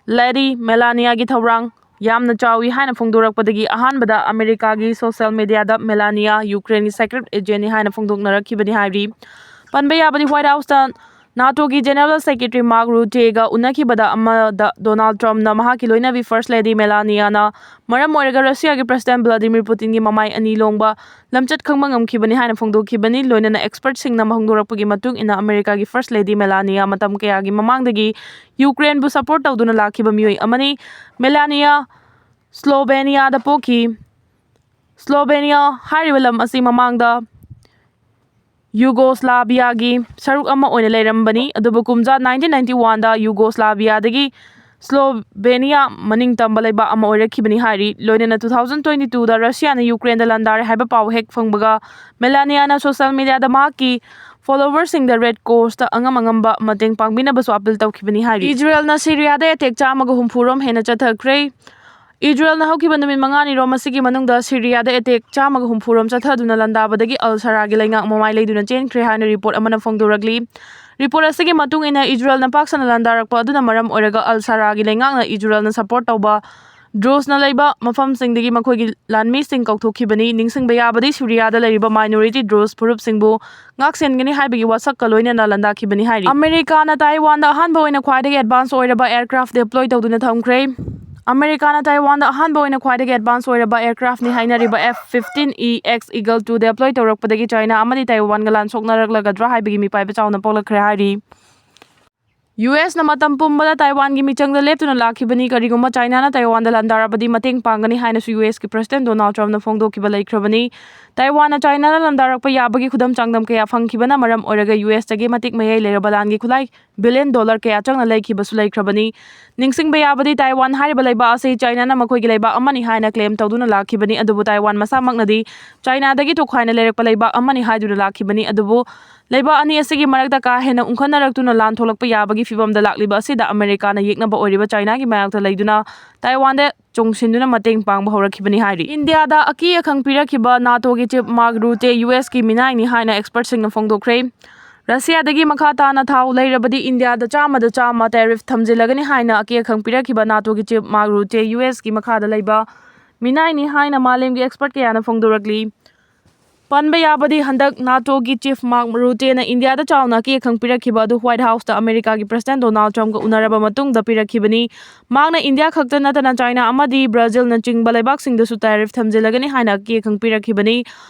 ꯂꯦꯗꯤ ꯃꯦꯂꯥꯅꯤꯌꯥꯒꯤ ꯊꯧꯔꯥꯡ ꯌꯥꯝꯅ ꯆꯥꯎꯏ ꯍꯥꯏꯅ ꯐꯣꯡꯗꯣꯔꯛꯄꯗꯒꯤ ꯑꯍꯥꯟꯕꯗ ꯑꯃꯦꯔꯤꯀꯥꯒꯤ ꯁꯣꯁꯤꯌꯦꯜ ꯃꯦꯗꯤꯌꯥꯗ ꯃꯦꯂꯥꯅꯤꯌꯥ ꯌꯨꯀ꯭ꯔꯦꯟꯒꯤ ꯁꯦꯀ꯭ꯔꯦꯠ ꯑꯦꯖꯦꯟꯠꯅꯤ ꯍꯥꯏꯅ ꯐꯣꯡꯗꯣꯛꯅꯔꯛꯈꯤꯕꯅꯤ ꯍꯥꯏꯔꯤ꯫ ꯄꯟꯕ ꯌꯥꯕꯗꯤ ꯋꯥꯏꯠ ꯍꯥꯎꯁꯇ ꯅꯥꯇꯣꯒꯤ ꯖꯦꯅꯔꯦꯜ ꯁꯦꯀ꯭ꯔꯦꯇꯔꯤ ꯃꯥꯔꯛ ꯔꯨꯇꯦꯒ ꯎꯅꯈꯤꯕꯗ ꯑꯃꯗ ꯗꯣꯅꯥꯜꯗ ꯇ꯭ꯔꯝꯞꯅ ꯃꯍꯥꯛꯀꯤ ꯂꯣꯏꯅꯕꯤ ꯐꯥꯔꯁ ꯂꯦꯗꯤ ꯃꯦꯂꯥꯅꯤꯌꯥꯅ ꯃꯔꯝ ꯑꯣꯏꯔꯒ ꯔꯁꯤꯌꯥꯒꯤ ꯄ꯭ꯔꯁꯤꯗꯦꯟ ꯚ꯭ꯂꯥꯗꯤꯃꯤꯔ ꯄꯨꯇꯤꯟꯒꯤ ꯃꯃꯥꯏ ꯑꯅꯤ ꯂꯣꯡꯕ ꯂꯝꯆꯠ ꯈꯪꯕ ꯉꯝꯈꯤꯕꯅꯤ ꯍꯥꯏꯅ ꯐꯣꯡꯗꯣꯛꯈꯤꯕꯅꯤ꯫ ꯂꯣꯏꯅꯅ ꯑꯦꯛꯁꯄꯔꯠꯁꯤꯡꯅ ꯐꯣꯡꯗꯣꯔꯛꯄꯒꯤ ꯃꯇꯨꯡ ꯏꯟꯅ ꯑꯃꯦꯔꯤꯀꯥꯒꯤ ꯐꯥꯔꯁ ꯂꯦꯗꯤ ꯃꯦꯂꯥꯅꯤꯌꯥ ꯃꯇꯝ ꯀꯌꯥꯒꯤ ꯃꯃꯥꯡꯗꯒꯤ ꯌꯨꯀ꯭ꯔꯦꯟꯕꯨ ꯁꯄꯣꯔꯠ ꯇꯧꯗꯨꯅ ꯂꯥꯛꯈꯤꯕ ꯃꯤꯑꯣꯏ ꯑꯃꯅꯤ꯫ ꯃꯦꯂꯥꯅꯤꯌꯥ ꯁ꯭ꯂꯣꯚꯦꯅꯤꯌꯥꯗ ꯄꯣꯛꯈꯤ꯫ ꯁ꯭ꯂꯣꯚꯦꯅꯤꯌꯥ ꯍꯥꯏꯔꯤꯕ ꯂꯝ ꯑꯁꯤ ꯃꯃꯥꯡꯗ ꯌꯨꯒꯣꯁ꯭ꯂꯥꯚꯤꯌꯥꯒꯤ ꯁꯔꯨꯛ ꯑꯃ ꯑꯣꯏꯅ ꯂꯩꯔꯝꯕꯅꯤ, ꯑꯗꯨꯕꯨ ꯀꯨꯝꯖꯥ ꯅꯥꯏꯟꯇꯤꯟ ꯅꯥꯏꯟꯇꯤ ꯋꯥꯟꯗ ꯌꯨꯒꯣꯁ꯭ꯂꯥꯚꯤꯌꯥꯗꯒꯤ ꯁ꯭ꯂꯣꯚꯦꯅꯤꯌꯥ ꯃꯅꯤꯡ ꯇꯝꯕ ꯂꯩꯕꯥꯛ ꯑꯃ ꯑꯣꯏꯔꯛꯈꯤꯕꯅꯤ ꯍꯥꯏꯔꯤ꯫ ꯂꯣꯏꯅꯅ ꯇꯨ ꯊꯥꯎꯖꯟ ꯇ꯭ꯋꯦꯟꯇꯤ ꯇꯨꯗ ꯔꯁꯤꯌꯥꯅ ꯌꯨꯀ꯭ꯔꯦꯟꯗ ꯂꯥꯟꯗꯥꯔꯦ ꯍꯥꯏꯕ ꯄꯥꯎ ꯍꯦꯛ ꯐꯪꯕꯒ ꯃꯦꯂꯥꯅꯤꯌꯥꯅ ꯁꯣꯁꯤꯌꯦꯜ ꯃꯦꯗꯤꯌꯥꯗ ꯃꯍꯥꯛꯀꯤ ꯐꯣꯂꯣꯋꯔꯁꯤꯡꯗ ꯔꯦꯗ ꯀ꯭ꯔꯣꯁꯇ ꯑꯉꯝ ꯑꯉꯝꯕ ꯃꯇꯦꯡ ꯄꯥꯡꯕꯤꯅꯕꯁꯨ ꯑꯄꯤꯜ ꯇꯧꯈꯤꯕꯅꯤ ꯍꯥꯏꯔꯤ꯫ ꯏꯖꯔꯦꯜꯅ ꯁꯤꯔꯤꯌꯥꯗ ꯑꯦꯇꯦꯛ ꯆꯥꯝꯃꯒ ꯍꯨꯝꯐꯨ ꯔꯣꯝ ꯍꯦꯟꯅ ꯆꯠꯊꯈ꯭ꯔꯦ꯫ ꯏꯖꯔꯦꯜꯅ ꯍꯧꯈꯤꯕ ꯅꯨꯃꯤꯠ ꯃꯉꯥꯅꯤ ꯔꯣꯝ ꯑꯁꯤꯒꯤ ꯃꯅꯨꯡꯗ ꯁꯤꯔꯤꯌꯥꯗ ꯑꯦꯇꯦꯛ ꯆꯥꯝꯃꯒ ꯍꯨꯝꯐꯨ ꯔꯣꯝ ꯆꯠꯊꯗꯨꯅ ꯂꯥꯟꯗꯥꯕꯗꯒꯤ ꯑꯜ ꯁꯔꯥꯒꯤ ꯂꯩꯉꯥꯛ ꯃꯃꯥꯏ ꯂꯩꯗꯨꯅ ꯆꯦꯟꯈ꯭ꯔꯦ ꯍꯥꯏꯅ ꯔꯤꯄꯣꯔꯠ ꯑꯃꯅ ꯐꯣꯡꯗꯣꯔꯛꯂꯤ꯫ ꯔꯤꯄꯣꯔꯠ ꯑꯁꯤꯒꯤ ꯃꯇꯨꯡ ꯏꯟꯅ ꯏꯖꯔꯦꯜꯅ ꯄꯥꯛ ꯁꯟꯅ ꯂꯥꯟꯗꯥꯔꯛꯄ ꯑꯗꯨꯅ ꯃꯔꯝ ꯑꯣꯏꯔꯒ ꯑꯜ ꯁꯔꯥꯒꯤ ꯂꯩꯉꯥꯛꯅ ꯏꯖꯔꯦꯜꯅ ꯁꯄꯣꯔꯠ ꯇꯧꯕ ꯗ꯭ꯔꯨꯖꯅ ꯂꯩꯕ ꯃꯐꯝꯁꯤꯡꯗꯒꯤ ꯃꯈꯣꯏꯒꯤ ꯂꯥꯟꯃꯤꯁꯤꯡ ꯀꯧꯊꯣꯛꯈꯤꯕꯅꯤ꯫ ꯅꯤꯡꯁꯤꯡꯕ ꯌꯥꯕꯗꯤ ꯁꯤꯔꯤꯌꯥꯗ ꯂꯩꯔꯤꯕ ꯃꯥꯏꯅꯣꯔꯤꯇꯤ ꯗ꯭ꯔꯨꯖ ꯐꯨꯔꯨꯞꯁꯤꯡꯕꯨ ꯉꯥꯛꯁꯦꯟꯒꯅꯤ ꯍꯥꯏꯕꯒꯤ ꯋꯥꯁꯛꯀ ꯂꯣꯏꯅꯅ ꯂꯥꯟꯗꯥꯈꯤꯕꯅꯤ ꯍꯥꯏꯔꯤ꯫ ꯑꯃꯦꯔꯤꯀꯥꯅ ꯇꯥꯏꯋꯥꯟꯗ ꯑꯍꯥꯟꯕ ꯑꯣꯏꯅ ꯈ꯭ꯋꯥꯏꯗꯒꯤ ꯑꯦꯗꯚꯥꯟꯁ ꯑꯣꯏꯔꯕ ꯑꯦꯌꯔꯀ꯭ꯔꯥꯐ ꯗꯤꯄ꯭ꯂꯣꯏ ꯇꯧꯗꯨꯅ ꯊꯝꯈ꯭ꯔꯦ꯫ ꯑꯃꯦꯔꯤꯀꯥꯅ ꯇꯥꯏꯋꯥꯟꯗ ꯑꯍꯥꯟꯕ ꯑꯣꯏꯅ ꯈ꯭ꯋꯥꯏꯗꯒꯤ ꯑꯦꯗꯚꯥꯟꯁ ꯑꯣꯏꯔꯕ ꯑꯦꯌꯔꯀ꯭ꯔꯥꯐꯅꯤ ꯍꯥꯏꯅꯔꯤꯕ F fifteen E X eagle to deploy ꯇꯧꯔꯛꯄꯗꯒꯤ ꯆꯥꯏꯅꯥ ꯑꯃꯗꯤ ꯇꯥꯏꯋꯥꯟꯒ ꯂꯥꯟ ꯁꯣꯛꯅꯔꯛꯂꯒꯗ꯭ꯔꯥ ꯍꯥꯏꯕꯒꯤ ꯃꯤꯄꯥꯏꯕ ꯆꯥꯎꯅ ꯄꯣꯛꯂꯛꯈ꯭ꯔꯦ ꯍꯥꯏꯔꯤ꯫ ꯌꯨ ꯑꯦꯁꯅ ꯃꯇꯝ ꯄꯨꯝꯕꯗ ꯇꯥꯏꯋꯥꯟꯒꯤ ꯃꯤꯆꯪꯗ ꯂꯦꯞꯇꯨꯅ ꯂꯥꯛꯈꯤꯕꯅꯤ꯫ ꯀꯔꯤꯒꯨꯝꯕ ꯆꯥꯏꯅꯥꯅ ꯇꯥꯏꯋꯥꯟꯗ ꯂꯥꯟꯗꯥꯔꯕꯗꯤ ꯃꯇꯦꯡ ꯄꯥꯡꯒꯅꯤ ꯍꯥꯏꯅꯁꯨ ꯌꯨ ꯑꯦꯁꯀꯤ ꯄ꯭ꯔꯁꯤꯗꯦꯟ ꯗꯣꯅꯥꯜꯗ ꯇ꯭ꯔꯝꯞꯅ ꯐꯣꯡꯗꯣꯛꯈꯤꯕ ꯂꯩꯈ꯭ꯔꯕꯅꯤ꯫ ꯇꯥꯏꯋꯥꯟꯅ ꯆꯥꯏꯅꯥꯗ ꯂꯥꯟꯗꯥꯔꯛꯄ ꯌꯥꯕꯒꯤ ꯈꯨꯗꯝ ꯆꯥꯡꯗꯝ ꯀꯌꯥ ꯐꯪꯈꯤꯕꯅ ꯃꯔꯝ ꯑꯣꯏꯔꯒ ꯌꯨ ꯑꯦꯁꯇꯒꯤ ꯃꯇꯤꯛ ꯃꯌꯥꯏ ꯂꯩꯔꯕ ꯂꯥꯟꯒꯤ ꯈꯨꯠꯂꯥꯏ ꯕꯤꯂꯤꯌꯟ ꯗꯣꯂꯔ ꯀꯌꯥ ꯆꯪꯅ ꯂꯩꯈꯤꯕꯁꯨ ꯂꯩꯈ꯭ꯔꯕꯅꯤ꯫ ꯅꯤꯡꯁꯤꯡꯕ ꯌꯥꯕꯗꯤ, ꯇꯥꯏꯋꯥꯟ ꯍꯥꯏꯔꯤꯕ ꯂꯩꯕꯥꯛ ꯑꯁꯤ ꯆꯥꯏꯅꯥꯅ ꯃꯈꯣꯏꯒꯤ ꯂꯩꯕꯥꯛ ꯑꯃꯅꯤ ꯍꯥꯏꯅ ꯀ꯭ꯂꯦꯝ ꯇꯧꯗꯨꯅ ꯂꯥꯛꯈꯤꯕꯅꯤ, ꯑꯗꯨꯕꯨ ꯇꯥꯏꯋꯥꯟ ꯃꯁꯥꯃꯛꯅꯗꯤ ꯆꯥꯏꯅꯥꯗꯒꯤ ꯇꯣꯈꯥꯏꯅ ꯂꯩꯔꯛꯄ ꯂꯩꯕꯥꯛ ꯑꯃꯅꯤ ꯍꯥꯏꯗꯨꯅ ꯂꯥꯛꯈꯤꯕꯅꯤ꯫ ꯑꯗꯨꯕꯨ ꯂꯩꯕꯥꯛ ꯑꯅꯤ ꯑꯁꯤꯒꯤ ꯃꯔꯛꯇ ꯀꯥ ꯍꯦꯟꯅ ꯎꯪꯈꯠꯅꯔꯛꯇꯨꯅ ꯂꯥꯟ ꯊꯣꯛꯂꯛꯄ ꯌꯥꯕꯒꯤ ꯐꯤꯚꯝꯗ ꯂꯥꯛꯂꯤꯕ ꯑꯁꯤꯗ ꯑꯃꯦꯔꯤꯀꯥꯅ ꯌꯦꯛꯅꯕ ꯑꯣꯏꯔꯤꯕ ꯆꯥꯏꯅꯥꯒꯤ ꯃꯥꯌꯣꯛꯇ ꯂꯩꯗꯨꯅ ꯇꯥꯏꯋꯥꯟꯗ ꯆꯣꯡꯁꯤꯟꯗꯨꯅ ꯃꯇꯦꯡ ꯄꯥꯡꯕ ꯍꯧꯔꯛꯈꯤꯕꯅꯤ ꯍꯥꯏꯔꯤ꯫ ꯏꯟꯗꯤꯌꯥꯗ ꯑꯀꯤ ꯑꯈꯪ ꯄꯤꯔꯛꯈꯤꯕ ꯅꯥꯇꯣꯒꯤ ꯆꯤꯐ ꯃꯥꯔꯛ ꯔꯨꯇꯦ ꯌꯨ ꯑꯦꯁꯀꯤ ꯃꯤꯅꯥꯏꯅꯤ ꯍꯥꯏꯅ ꯑꯦꯛꯁꯄꯔꯠꯁꯤꯡꯅ ꯐꯣꯡꯗꯣꯛꯈ꯭ꯔꯦ꯫ ꯔꯁꯤꯌꯥꯗꯒꯤ ꯃꯈꯥ ꯇꯥꯅ ꯊꯥꯎ ꯂꯩꯔꯕꯗꯤ ꯏꯟꯗꯤꯌꯥꯗ ꯆꯥꯝꯃꯗ ꯆꯥꯝꯃ ꯇꯦꯔꯤꯐ ꯊꯝꯖꯤꯜꯂꯒꯅꯤ ꯍꯥꯏꯅ ꯑꯀꯤ ꯑꯈꯪ ꯄꯤꯔꯛꯈꯤꯕ ꯅꯥꯇꯣꯒꯤ ꯆꯤꯐ ꯃꯥꯔꯛ ꯔꯨꯇꯦ ꯌꯨ ꯑꯦꯁꯀꯤ ꯃꯈꯥꯗ ꯂꯩꯕ ꯃꯤꯅꯥꯏꯅꯤ ꯍꯥꯏꯅ ꯃꯥꯂꯦꯝꯒꯤ ꯑꯦꯛꯁꯄꯔꯠ ꯀꯌꯥꯅ ꯐꯣꯡꯗꯣꯔꯛꯂꯤ꯫ ꯄꯟꯕ ꯌꯥꯕꯗꯤ, ꯍꯟꯗꯛ ꯅꯥꯇꯣꯒꯤ ꯆꯤꯐ ꯃꯥꯔꯛ ꯔꯨꯇꯦꯅ ꯏꯟꯗꯤꯌꯥꯗ ꯆꯥꯎꯅ ꯑꯀꯤ ꯑꯈꯪ ꯄꯤꯔꯛꯈꯤꯕ ꯑꯗꯨ ꯋꯥꯏꯠ ꯍꯥꯎꯁꯇ ꯑꯃꯦꯔꯤꯀꯥꯒꯤ ꯄ꯭ꯔꯁꯤꯗꯦꯟ ꯗꯣꯅꯥꯜꯗ ꯇ꯭ꯔꯝꯞꯀ ꯎꯅꯔꯕ ꯃꯇꯨꯡꯗ ꯄꯤꯔꯛꯈꯤꯕꯅꯤ꯫ ꯃꯍꯥꯛꯅ ꯏꯟꯗꯤꯌꯥ ꯈꯛꯇ ꯅꯠꯇꯅ ꯆꯥꯏꯅꯥ ꯑꯃꯗꯤ ꯕ꯭ꯔꯥꯖꯤꯜꯅꯆꯤꯡꯕ ꯂꯩꯕꯥꯛꯁꯤꯡꯗꯁꯨ ꯇꯦꯔꯤꯐ ꯊꯝꯖꯤꯜꯂꯒꯅꯤ ꯍꯥꯏꯅ ꯑꯀꯤ ꯑꯈꯪ ꯄꯤꯔꯛꯈꯤꯕꯅꯤ꯫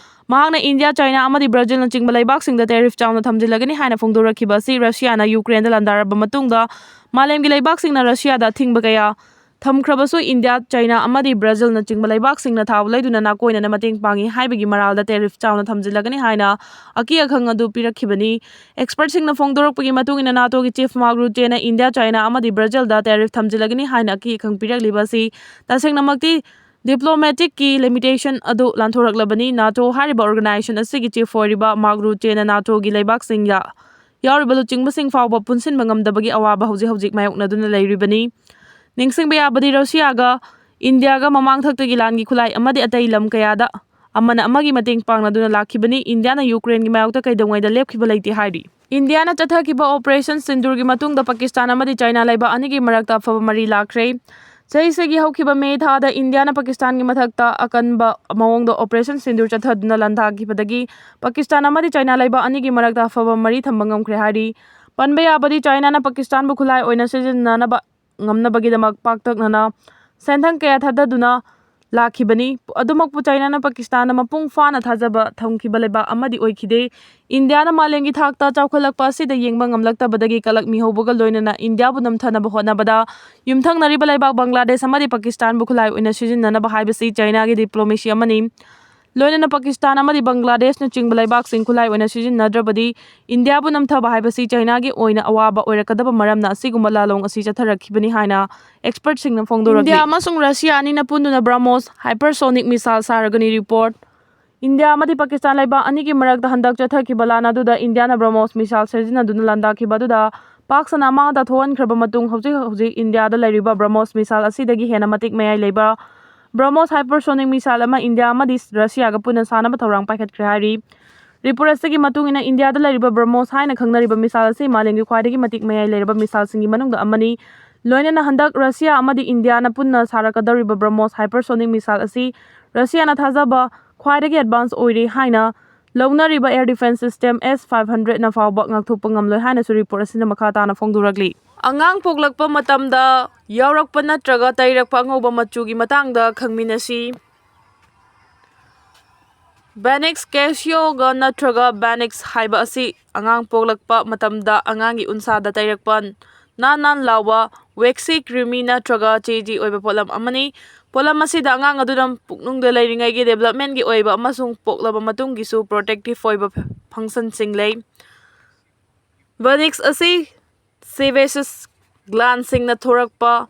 ꯃꯍꯥꯛꯅ ꯏꯟꯗꯤꯌꯥ, ꯆꯥꯏꯅꯥ ꯑꯃꯗꯤ ꯕ꯭ꯔꯥꯖꯤꯜꯅꯆꯤꯡꯕ ꯂꯩꯕꯥꯛꯁꯤꯡꯗ ꯇꯦꯔꯤꯐ ꯆꯥꯎꯅ ꯊꯝꯖꯤꯜꯂꯒꯅꯤ ꯍꯥꯏꯅ ꯐꯣꯡꯗꯣꯔꯛꯈꯤꯕ ꯑꯁꯤ ꯔꯁꯤꯌꯥꯅ ꯌꯨꯀ꯭ꯔꯦꯟꯗ ꯂꯥꯟꯗꯥꯔꯕ ꯃꯇꯨꯡꯗ ꯃꯥꯂꯦꯝꯒꯤ ꯂꯩꯕꯥꯛꯁꯤꯡꯅ ꯔꯁꯤꯌꯥꯗ ꯑꯊꯤꯡꯕ ꯀꯌꯥ ꯊꯝꯈ꯭ꯔꯕꯁꯨ ꯏꯟꯗꯤꯌꯥ, ꯆꯥꯏꯅꯥ ꯑꯃꯗꯤ ꯕ꯭ꯔꯥꯖꯤꯜꯅꯆꯤꯡꯕ ꯂꯩꯕꯥꯛꯁꯤꯡꯅ ꯊꯥꯎ ꯂꯩꯗꯨꯅ ꯅꯥꯀꯣꯏꯅꯅ ꯃꯇꯦꯡ ꯄꯥꯡꯏ ꯍꯥꯏꯕꯒꯤ ꯃꯔꯥꯜꯗ ꯇꯦꯔꯤꯐ ꯆꯥꯎꯅ ꯊꯝꯖꯤꯜꯂꯒꯅꯤ ꯍꯥꯏꯅ ꯑꯀꯤ ꯑꯈꯪ ꯑꯗꯨ ꯄꯤꯔꯛꯈꯤꯕꯅꯤ꯫ ꯑꯦꯛꯁꯄꯔꯠꯁꯤꯡꯅ ꯐꯣꯡꯗꯣꯔꯛꯄꯒꯤ ꯃꯇꯨꯡ ꯏꯟꯅ, ꯅꯥꯇꯣꯒꯤ ꯆꯤꯐ ꯃꯥꯔꯛ ꯔꯨꯇꯦꯅ ꯏꯟꯗꯤꯌꯥ, ꯆꯥꯏꯅꯥ ꯑꯃꯗꯤ ꯕ꯭ꯔꯥꯖꯤꯜꯗ ꯇꯦꯔꯤꯐ ꯊꯝꯖꯤꯜꯂꯒꯅꯤ ꯍꯥꯏꯅ ꯑꯀꯤ ꯑꯈꯪ ꯄꯤꯔꯛꯂꯤꯕ ꯑꯁꯤ ꯇꯁꯦꯡꯅꯃꯛꯇꯤ ꯗꯤꯄ꯭ꯂꯣꯃꯦꯇꯤꯛꯀꯤ ꯂꯤꯃꯤꯇꯦꯁꯟ ꯑꯗꯨ ꯂꯥꯟꯊꯣꯔꯛꯂꯕꯅꯤ꯫ ꯅꯥꯇꯣ ꯍꯥꯏꯔꯤꯕ ꯑꯣꯔꯒꯅꯥꯏꯖꯦꯁꯟ ꯑꯁꯤꯒꯤ ꯆꯤꯐ ꯑꯣꯏꯔꯤꯕ ꯃꯥꯔꯛ ꯔꯨꯇꯦꯅ ꯅꯥꯇꯣꯒꯤ ꯂꯩꯕꯥꯛꯁꯤꯡ ꯌꯥ-, ꯌꯥꯎꯔꯤꯕ ꯂꯨꯆꯤꯡꯕꯁꯤꯡ ꯐꯥꯎꯕ ꯄꯨꯟꯁꯤꯟꯕ ꯉꯝꯗꯕꯒꯤ ꯑꯋꯥꯕ ꯍꯧꯖꯤꯛ ꯍꯧꯖꯤꯛ ꯃꯥꯌꯣꯛꯅꯗꯨꯅ ꯂꯩꯔꯤꯕꯅꯤ꯫ ꯅꯤꯡꯁꯤꯡꯕ ꯌꯥꯕꯗꯤ, ꯔꯁꯤꯌꯥꯒ ꯏꯟꯗꯤꯌꯥꯒ ꯃꯃꯥꯡꯊꯛꯇꯒꯤ ꯂꯥꯟꯒꯤ ꯈꯨꯠꯂꯥꯏ ꯑꯃꯗꯤ ꯑꯇꯩ ꯂꯝ ꯀꯌꯥꯗ ꯑꯃꯅ ꯑꯃꯒꯤ ꯃꯇꯦꯡ ꯄꯥꯡꯅꯗꯨꯅ ꯂꯥꯛꯈꯤꯕꯅꯤ꯫ ꯏꯟꯗꯤꯌꯥꯅ ꯌꯨꯀ꯭ꯔꯦꯟꯒꯤ ꯃꯥꯌꯣꯛꯇ ꯀꯩꯗꯧꯉꯩꯗ ꯂꯦꯞꯈꯤꯕ ꯂꯩꯇꯦ ꯍꯥꯏꯔꯤ꯫ ꯏꯟꯗꯤꯌꯥꯅ ꯆꯠꯊꯈꯤꯕ ꯑꯣꯄꯔꯦꯁꯟ ꯁꯤꯟꯗꯨꯔꯒꯤ ꯃꯇꯨꯡꯗ ꯄꯥꯀꯤꯁꯇꯥꯟ ꯑꯃꯗꯤ ꯆꯥꯏꯅꯥ ꯂꯩꯕꯥꯛ ꯑꯅꯤꯒꯤ ꯃꯔꯛꯇ ꯑꯐꯕ ꯃꯔꯤ ꯂꯥꯛꯈ꯭ꯔꯦ꯫ ꯆꯍꯤꯁꯤꯒꯤ ꯍꯧꯈꯤꯕ ꯃꯦ ꯊꯥꯗ ꯏꯟꯗꯤꯌꯥꯅ ꯄꯥꯀꯤꯁꯇꯥꯟꯒꯤ ꯃꯊꯛꯇ ꯑꯀꯟꯕ ꯃꯑꯣꯡꯗ ꯑꯣꯄꯔꯦꯁꯟ ꯁꯤꯟꯗꯨꯔ ꯆꯠꯊꯗꯨꯅ ꯂꯥꯟꯗꯥꯈꯤꯕꯗꯒꯤ ꯄꯥꯀꯤꯁꯇꯥꯟ ꯑꯃꯗꯤ ꯆꯥꯏꯅꯥ ꯂꯩꯕꯥꯛ ꯑꯅꯤꯒꯤ ꯃꯔꯛꯇ ꯑꯐꯕ ꯃꯔꯤ ꯊꯝꯕ ꯉꯝꯈ꯭ꯔꯦ ꯍꯥꯏꯔꯤ꯫ ꯄꯟꯕ ꯌꯥꯕꯗꯤ, ꯆꯥꯏꯅꯥꯅ ꯄꯥꯀꯤꯁꯇꯥꯟꯕꯨ ꯈꯨꯠꯂꯥꯏ ꯑꯣꯏꯅ ꯁꯤꯖꯤꯟꯅꯅꯕ ꯉꯝꯅꯕꯒꯤꯗꯃꯛ ꯄꯥꯛꯇꯛꯅꯅ ꯁꯦꯟꯊꯪ ꯀꯌꯥ ꯊꯥꯗꯗꯨꯅ ꯂꯥꯛꯈꯤꯕꯅꯤ꯫ ꯑꯗꯨꯃꯛꯄꯨ ꯆꯥꯏꯅꯥꯅ ꯄꯥꯀꯤꯁꯇꯥꯟꯗ ꯃꯄꯨꯡ ꯐꯥꯅ ꯊꯥꯖꯕ ꯊꯝꯈꯤꯕ ꯂꯩꯕꯥꯛ ꯑꯃꯗꯤ ꯑꯣꯏꯈꯤꯗꯦ꯫ ꯏꯟꯗꯤꯌꯥꯅ ꯃꯥꯂꯦꯝꯒꯤ ꯊꯥꯛꯇ ꯆꯥꯎꯈꯠꯂꯛꯄ ꯑꯁꯤꯗ ꯌꯦꯡꯕ ꯉꯝꯂꯛꯇꯕꯗꯒꯤ ꯀꯂꯛ ꯃꯤꯍꯧꯕꯒ ꯂꯣꯏꯅꯅ ꯏꯟꯗꯤꯌꯥꯕꯨ ꯅꯝꯊꯅꯕ ꯍꯣꯠꯅꯕꯗ ꯌꯨꯝꯊꯪꯅꯔꯤꯕ ꯂꯩꯕꯥꯛ ꯕꯪꯒ꯭ꯂꯥꯗꯦꯁ ꯑꯃꯗꯤ ꯄꯥꯀꯤꯁꯇꯥꯟꯕꯨ ꯈꯨꯠꯂꯥꯏ ꯑꯣꯏꯅ ꯁꯤꯖꯤꯟꯅꯅꯕ ꯍꯥꯏꯕꯁꯤ ꯆꯥꯏꯅꯥꯒꯤ ꯗꯤꯄ꯭ꯂꯣꯃꯦꯁꯤ ꯑꯃꯅꯤ꯫ ꯂꯣꯏꯅꯅ ꯄꯥꯀꯤꯁꯇꯥꯟ ꯑꯃꯗꯤ ꯕꯪꯒ꯭ꯂꯥꯗꯦꯁꯅꯆꯤꯡꯕ ꯂꯩꯕꯥꯛꯁꯤꯡ ꯈꯨꯠꯂꯥꯏ ꯑꯣꯏꯅ ꯁꯤꯖꯤꯟꯅꯗ꯭ꯔꯕꯗꯤ ꯏꯟꯗꯤꯌꯥꯕꯨ ꯅꯝꯊꯕ ꯍꯥꯏꯕꯁꯤ ꯆꯥꯏꯅꯥꯒꯤ ꯑꯣꯏꯅ ꯑꯋꯥꯕ ꯑꯣꯏꯔꯛꯀꯗꯕ ꯃꯔꯝꯅ ꯑꯁꯤꯒꯨꯝꯕ ꯂꯥꯂꯣꯡ ꯑꯁꯤ ꯆꯠꯊꯔꯛꯈꯤꯕꯅꯤ ꯍꯥꯏꯅ ꯑꯦꯛꯁꯄꯔꯠꯁꯤꯡꯅ ꯐꯣꯡꯗꯣꯔꯛꯂꯤ꯫ ꯏꯟꯗꯤꯌꯥ ꯑꯃꯁꯨꯡ ꯔꯁꯤꯌꯥ ꯑꯅꯤꯅ ꯄꯨꯟꯗꯨꯅ ꯕ꯭ꯔꯍꯃꯣꯁ ꯍꯥꯏꯄꯔꯁꯣꯅꯤꯛ ꯃꯤꯁꯥꯏꯜ ꯁꯥꯔꯒꯅꯤ꯫ ꯔꯤꯄꯣꯔꯠ꯫ ꯏꯟꯗꯤꯌꯥ ꯑꯃꯗꯤ ꯄꯥꯀꯤꯁꯇꯥꯟ ꯂꯩꯕꯥꯛ ꯑꯅꯤꯒꯤ ꯃꯔꯛꯇ ꯍꯟꯗꯛ ꯆꯠꯊꯈꯤꯕ ꯂꯥꯟ ꯑꯗꯨꯗ ꯏꯟꯗꯤꯌꯥꯅ ꯕ꯭ꯔꯍꯃꯣꯁ ꯃꯤꯁꯥꯏꯜ ꯁꯤꯖꯤꯟꯅꯗꯨꯅ ꯂꯥꯟꯗꯥꯈꯤꯕ ꯑꯗꯨꯗ ꯄꯥꯛ ꯁꯟꯅ ꯑꯃꯥꯡ ꯑꯇꯥ ꯊꯣꯛꯍꯟꯈ꯭ꯔꯕ ꯃꯇꯨꯡ ꯍꯧꯖꯤꯛ ꯍꯧꯖꯤꯛ ꯏꯟꯗꯤꯌꯥꯗ ꯂꯩꯔꯤꯕ ꯕ꯭ꯔꯍꯃꯣꯁ ꯃꯤꯁꯥꯏꯜ ꯑꯁꯤꯗꯒꯤ ꯍꯦꯟꯅ ꯃꯇꯤꯛ ꯃꯌꯥꯏ ꯂꯩꯕ ꯕ꯭ꯔꯍꯃꯣꯁ ꯍꯥꯏꯄꯔꯁꯣꯅꯤꯛ ꯃꯤꯁꯥꯏꯜ ꯑꯃ ꯏꯟꯗꯤꯌꯥ ꯑꯃꯗꯤ ꯔꯁꯤꯌꯥꯒ ꯄꯨꯟꯅ ꯁꯥꯟꯅꯕ ꯊꯧꯔꯥꯡ ꯄꯥꯏꯈꯠꯈ꯭ꯔꯦ ꯍꯥꯏꯔꯤ꯫ ꯔꯤꯄꯣꯔꯠ ꯑꯁꯤꯒꯤ ꯃꯇꯨꯡ ꯏꯟꯅ ꯏꯟꯗꯤꯌꯥꯗ ꯂꯩꯔꯤꯕ ꯕ꯭ꯔꯍꯃꯣꯁ ꯍꯥꯏꯅ ꯈꯪꯅꯔꯤꯕ ꯃꯤꯁꯥꯏꯜ ꯑꯁꯤ ꯃꯥꯂꯦꯝꯒꯤ ꯈ꯭ꯋꯥꯏꯗꯒꯤ ꯃꯇꯤꯛ ꯃꯌꯥꯏ ꯂꯩꯔꯕ ꯃꯤꯁꯥꯏꯜꯁꯤꯡꯒꯤ ꯃꯅꯨꯡꯗ ꯑꯃꯅꯤ꯫ ꯂꯣꯏꯅꯅ ꯍꯟꯗꯛ ꯔꯁꯤꯌꯥ ꯑꯃꯗꯤ ꯏꯟꯗꯤꯌꯥꯅ ꯄꯨꯟꯅ ꯁꯥꯔꯛꯀꯗꯧꯔꯤꯕ ꯕ꯭ꯔꯍꯃꯣꯁ ꯍꯥꯏꯄꯔꯁꯣꯅꯤꯛ ꯃꯤꯁꯥꯏꯜ ꯑꯁꯤ ꯔꯁꯤꯌꯥꯅ ꯊꯥꯖꯕ ꯈ꯭ꯋꯥꯏꯗꯒꯤ ꯑꯦꯗꯚꯥꯟꯁ ꯑꯣꯏꯔꯤ ꯍꯥꯏꯅ ꯂꯧꯅꯔꯤꯕ ꯑꯦꯌꯔ ꯗꯤꯐꯦꯟꯁ ꯁꯤꯁꯇꯦꯝ ꯑꯦꯁ ꯐꯥꯏꯚ ꯍꯟꯗ꯭ꯔꯦꯠꯅ ꯐꯥꯎꯕ ꯉꯥꯛꯊꯣꯛꯄ ꯉꯝꯂꯣꯏ ꯍꯥꯏꯅꯁꯨ ꯔꯤꯄꯣꯔꯠ ꯑꯁꯤꯅ ꯃꯈꯥ ꯇꯥꯅ ꯐꯣꯡꯗꯣꯔꯛꯂꯤ꯫ ꯑꯉꯥꯡ ꯄꯣꯛꯂꯛꯄ ꯃꯇꯝꯗ ꯌꯥꯎꯔꯛꯄ ꯅꯠꯇ꯭ꯔꯒ ꯇꯩꯔꯛꯄ ꯑꯉꯧꯕ ꯃꯆꯨꯒꯤ ꯃꯇꯥꯡꯗ ꯈꯪꯃꯤꯟꯅꯁꯤ꯫ ꯕꯦꯅꯤꯛꯁ ꯀꯦꯁꯤꯌꯣꯒ ꯅꯠꯇ꯭ꯔꯒ ꯕꯦꯅꯤꯛꯁ ꯍꯥꯏꯕ ꯑꯁꯤ ꯑꯉꯥꯡ ꯄꯣꯛꯂꯛꯄ ꯃꯇꯝꯗ ꯑꯉꯥꯡꯒꯤ ꯎꯟꯁꯥꯗ ꯇꯩꯔꯛꯄ ꯅꯥꯟ ꯅꯥꯟ ꯂꯥꯎꯕ ꯋꯦꯛꯁꯤ ꯀ꯭ꯔꯤꯃꯤ ꯅꯠꯇ꯭ꯔꯒ ꯆꯦꯖꯤ ꯑꯣꯏꯕ ꯄꯣꯠꯂꯝ ꯑꯃꯅꯤ꯫ ꯄꯣꯠꯂꯝ ꯑꯁꯤꯗ ꯑꯉꯥꯡ ꯑꯗꯨꯅ ꯄꯨꯛꯅꯨꯡꯗ ꯂꯩꯔꯤꯉꯩꯒꯤ ꯗꯦꯕꯂꯞꯃꯦꯟꯒꯤ ꯑꯣꯏꯕ ꯑꯃꯁꯨꯡ ꯄꯣꯛꯂꯕ ꯃꯇꯨꯡꯒꯤꯁꯨ ꯄ꯭ꯔꯣꯇꯦꯛꯇꯤꯞ ꯑꯣꯏꯕ ꯐꯪꯁꯟꯁꯤꯡ ꯂꯩ꯫ ꯕꯦꯅꯤꯛꯁ ꯑꯁꯤ ꯁꯦꯕꯦꯁꯤꯁ ꯒ꯭ꯂꯥꯟꯁꯤꯡꯅ ꯊꯣꯔꯛꯄ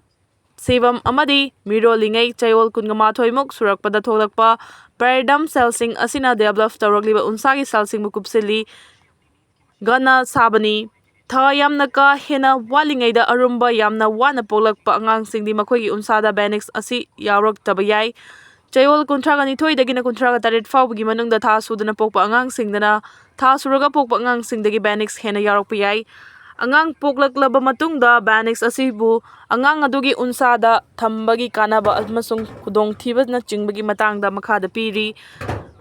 ꯁꯤꯕꯝ ꯑꯃꯗꯤ ꯃꯤꯔꯣꯜꯂꯤꯉꯩ ꯆꯌꯣꯜ ꯀꯨꯟꯒ ꯃꯥꯊꯣꯏꯃꯨꯛ ꯁꯨꯔꯛꯄꯗ ꯊꯣꯛꯂꯛꯄ ꯄꯦꯔꯤꯗꯝ ꯁꯦꯜꯁꯤꯡ ꯑꯁꯤꯅ ꯗꯦꯕꯂꯞ ꯇꯧꯔꯛꯂꯤꯕ ꯎꯟꯁꯥꯒꯤ ꯁꯦꯜꯁꯤꯡꯕꯨ ꯀꯨꯞꯁꯤꯜꯂꯤ꯫ ꯒꯅ ꯁꯥꯕꯅꯤ꯫ ꯊꯥ ꯌꯥꯝꯅ ꯀꯥ ꯍꯦꯟꯅ ꯋꯥꯠꯂꯤꯉꯩꯗ ꯑꯔꯨꯝꯕ ꯌꯥꯝꯅ ꯋꯥꯅ ꯄꯣꯛꯂꯛꯄ ꯑꯉꯥꯡꯁꯤꯡꯗꯤ ꯃꯈꯣꯏꯒꯤ ꯎꯟꯁꯥꯗ ꯕꯦꯅꯤꯛꯁ ꯑꯁꯤ ꯌꯥꯎꯔꯛꯇꯕ ꯌꯥꯏ꯫ ꯆꯌꯣꯜ ꯀꯨꯟꯊ꯭ꯔꯥꯒ ꯅꯤꯊꯣꯏꯗꯒꯤꯅ ꯀꯨꯟꯊ꯭ꯔꯥꯒ ꯇꯔꯦꯠ ꯐꯥꯎꯕꯒꯤ ꯃꯅꯨꯡꯗ ꯊꯥ ꯁꯨꯗꯅ ꯄꯣꯛꯄ ꯑꯉꯥꯡꯁꯤꯡꯗꯅ ꯊꯥ ꯁꯨꯔꯒ ꯄꯣꯛꯄ ꯑꯉꯥꯡꯁꯤꯡꯗꯒꯤ ꯕꯦꯅꯤꯛꯁ ꯍꯦꯟꯅ ꯌꯥꯎꯔꯛꯄ ꯌꯥꯏ꯫ ꯑꯉꯥꯡ ꯄꯣꯛꯂꯛꯂꯕ ꯃꯇꯨꯡꯗ ꯕꯦꯅꯤꯛꯁ ꯑꯁꯤꯕꯨ ꯑꯉꯥꯡ ꯑꯗꯨꯒꯤ ꯎꯟꯁꯥꯗ ꯊꯝꯕꯒꯤ ꯀꯥꯟꯅꯕ ꯑꯃꯁꯨꯡ ꯈꯨꯗꯣꯡꯊꯤꯕꯅꯆꯤꯡꯕꯒꯤ ꯃꯇꯥꯡꯗ ꯃꯈꯥꯗ ꯄꯤꯔꯤ꯫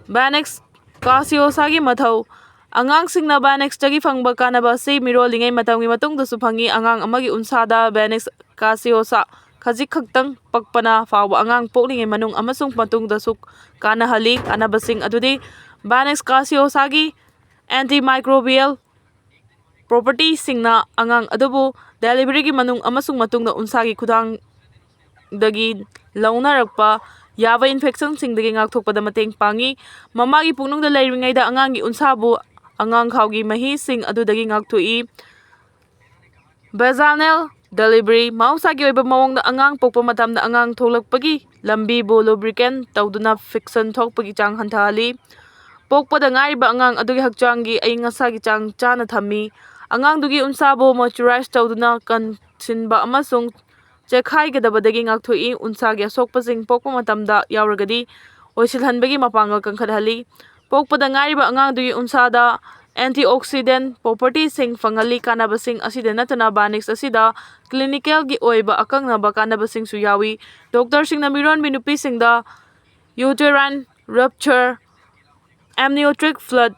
ꯕꯦꯅꯤꯛꯁ ꯀꯥꯁꯤꯑꯣꯁꯥꯒꯤ ꯃꯊꯧ꯫ ꯑꯉꯥꯡꯁꯤꯡꯅ ꯕꯦꯅꯤꯛꯁꯇꯒꯤ ꯐꯪꯕ ꯀꯥꯟꯅꯕ ꯑꯁꯤ ꯃꯤꯔꯣꯜꯂꯤꯉꯩ ꯃꯇꯝꯒꯤ ꯃꯇꯨꯡꯗꯁꯨ ꯐꯪꯏ꯫ ꯑꯉꯥꯡ ꯑꯃꯒꯤ ꯎꯟꯁꯥꯗ ꯕꯦꯅꯤꯛꯁ ꯀꯥꯁꯤꯑꯣꯁꯥ ꯈꯖꯤꯛ ꯈꯛꯇꯪ ꯄꯛꯄꯅ ꯐꯥꯎꯕ ꯑꯉꯥꯡ ꯄꯣꯛꯂꯤꯉꯩ ꯃꯅꯨꯡ ꯑꯃꯁꯨꯡ ꯃꯇꯨꯡꯗꯁꯨ ꯀꯥꯟꯅꯍꯜꯂꯤ꯫ ꯀꯥꯟꯅꯕꯁꯤꯡ ꯑꯗꯨꯗꯤ Vanix Gaseosaꯒꯤ antimicrobial propertyꯁꯤꯡꯅ ꯑꯉꯥꯡ ꯑꯗꯨꯕꯨ deliveryꯒꯤ ꯃꯅꯨꯡ ꯑꯃꯁꯨꯡ ꯃꯇꯨꯡꯗ ꯎꯟꯁꯥꯒꯤ ꯈꯨꯊꯥꯡꯗꯒꯤ ꯂꯧꯅꯔꯛꯄ ꯌꯥꯕ infectionꯁꯤꯡꯗꯒꯤ ꯉꯥꯛꯊꯣꯛꯄꯗ ꯃꯇꯦꯡ ꯄꯥꯡꯏ꯫ ꯃꯃꯥꯒꯤ ꯄꯨꯛꯅꯨꯡꯗ ꯂꯩꯔꯤꯉꯩꯗ ꯑꯉꯥꯡꯒꯤ ꯎꯟꯁꯥꯕꯨ ꯑꯉꯥꯡꯈꯥꯎꯒꯤ ꯃꯍꯤꯁꯤꯡ ꯑꯗꯨꯗꯒꯤ ꯉꯥꯛꯊꯣꯛꯏ꯫ Vaginal delivery ꯃꯍꯧꯁꯥꯒꯤ ꯑꯣꯏꯕ ꯃꯑꯣꯡꯗ ꯑꯉꯥꯡ ꯄꯣꯛꯄ ꯃꯇꯝꯗ ꯑꯉꯥꯡ ꯊꯣꯛꯂꯛꯄꯒꯤ ꯂꯝꯕꯤꯕꯨ lubricant ꯇꯧꯗꯨꯅ friction ꯊꯣꯛꯄꯒꯤ ꯆꯥꯡ ꯍꯟꯊꯍꯜꯂꯤ꯫ ꯄꯣꯛꯄꯗ ꯉꯥꯏꯔꯤꯕ ꯑꯉꯥꯡ ꯑꯗꯨꯒꯤ ꯍꯛꯆꯥꯡꯒꯤ ꯑꯏꯪ ꯑꯁꯥꯒꯤ ꯆꯥꯡ ꯆꯥꯅ ꯊꯝꯃꯤ꯫ ꯑꯉꯥꯡꯗꯨꯒꯤ ꯎꯟꯁꯥꯕꯨ moisturize ꯇꯧꯗꯨꯅ ꯀꯟꯁꯤꯟꯕ ꯑꯃꯁꯨꯡ ꯆꯦꯛꯈꯥꯏꯒꯗꯕꯗꯒꯤ ꯉꯥꯛꯊꯣꯛꯏ꯫ ꯎꯟꯁꯥꯒꯤ ꯑꯁꯣꯛꯄꯁꯤꯡ ꯄꯣꯛꯄ ꯃꯇꯝꯗ ꯌꯥꯎꯔꯒꯗꯤ ꯑꯣꯏꯁꯤꯜꯍꯟꯕꯒꯤ ꯃꯄꯥꯡꯒꯜ ꯀꯟꯈꯠꯍꯜꯂꯤ꯫ ꯄꯣꯛꯄꯗ ꯉꯥꯏꯔꯤꯕ ꯑꯉꯥꯡꯗꯨꯒꯤ ꯎꯟꯁꯥꯗ antioxidant propertyꯁꯤꯡ ꯐꯪꯍꯜꯂꯤ꯫ ꯀꯥꯟꯅꯕꯁꯤꯡ ꯑꯁꯤꯗ ꯅꯠꯇꯅ Vanix ꯑꯁꯤꯗ clinicalꯒꯤ ꯑꯣꯏꯕ ꯑꯀꯛꯅꯕ ꯀꯥꯟꯅꯕꯁꯤꯡꯁꯨ ꯌꯥꯎꯏ꯫ Doctorꯁꯤꯡꯅ ꯃꯤꯔꯣꯟꯕꯤ ꯅꯨꯄꯤꯁꯤꯡꯗ uterine rupture, amniotic fluid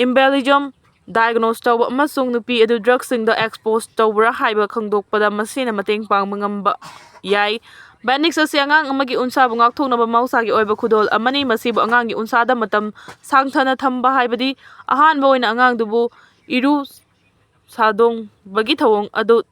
embolism diagnose ꯇꯧꯕ ꯑꯃꯁꯨꯡ ꯅꯨꯄꯤ ꯑꯗꯨ drugꯁꯤꯡꯗ expose ꯇꯧꯕ꯭ꯔꯥ ꯍꯥꯏꯕ ꯈꯪꯗꯣꯛꯄꯗ ꯃꯁꯤꯅ ꯃꯇꯦꯡ ꯄꯥꯡꯕ ꯉꯝꯕ ꯌꯥꯏ꯫ Vanix ꯑꯁꯤ ꯑꯉꯥꯡ ꯑꯃꯒꯤ ꯎꯟꯁꯥꯕꯨ ꯉꯥꯛꯊꯣꯛꯅꯕ ꯃꯍꯧꯁꯥꯒꯤ ꯑꯣꯏꯕ ꯈꯨꯗꯣꯜ ꯑꯃꯅꯤ꯫ ꯃꯁꯤꯕꯨ ꯑꯉꯥꯡꯒꯤ ꯎꯟꯁꯥꯗ ꯃꯇꯝ ꯁꯥꯡꯊꯅ ꯊꯝꯕ ꯍꯥꯏꯕꯗꯤ ꯑꯍꯥꯟꯕ ꯑꯣꯏꯅ ꯑꯉꯥꯡꯗꯨꯕꯨ ꯏꯔꯨ ꯁꯥꯗꯣꯡꯕꯒꯤ ꯊꯧꯑꯣꯡ ꯑꯗꯨ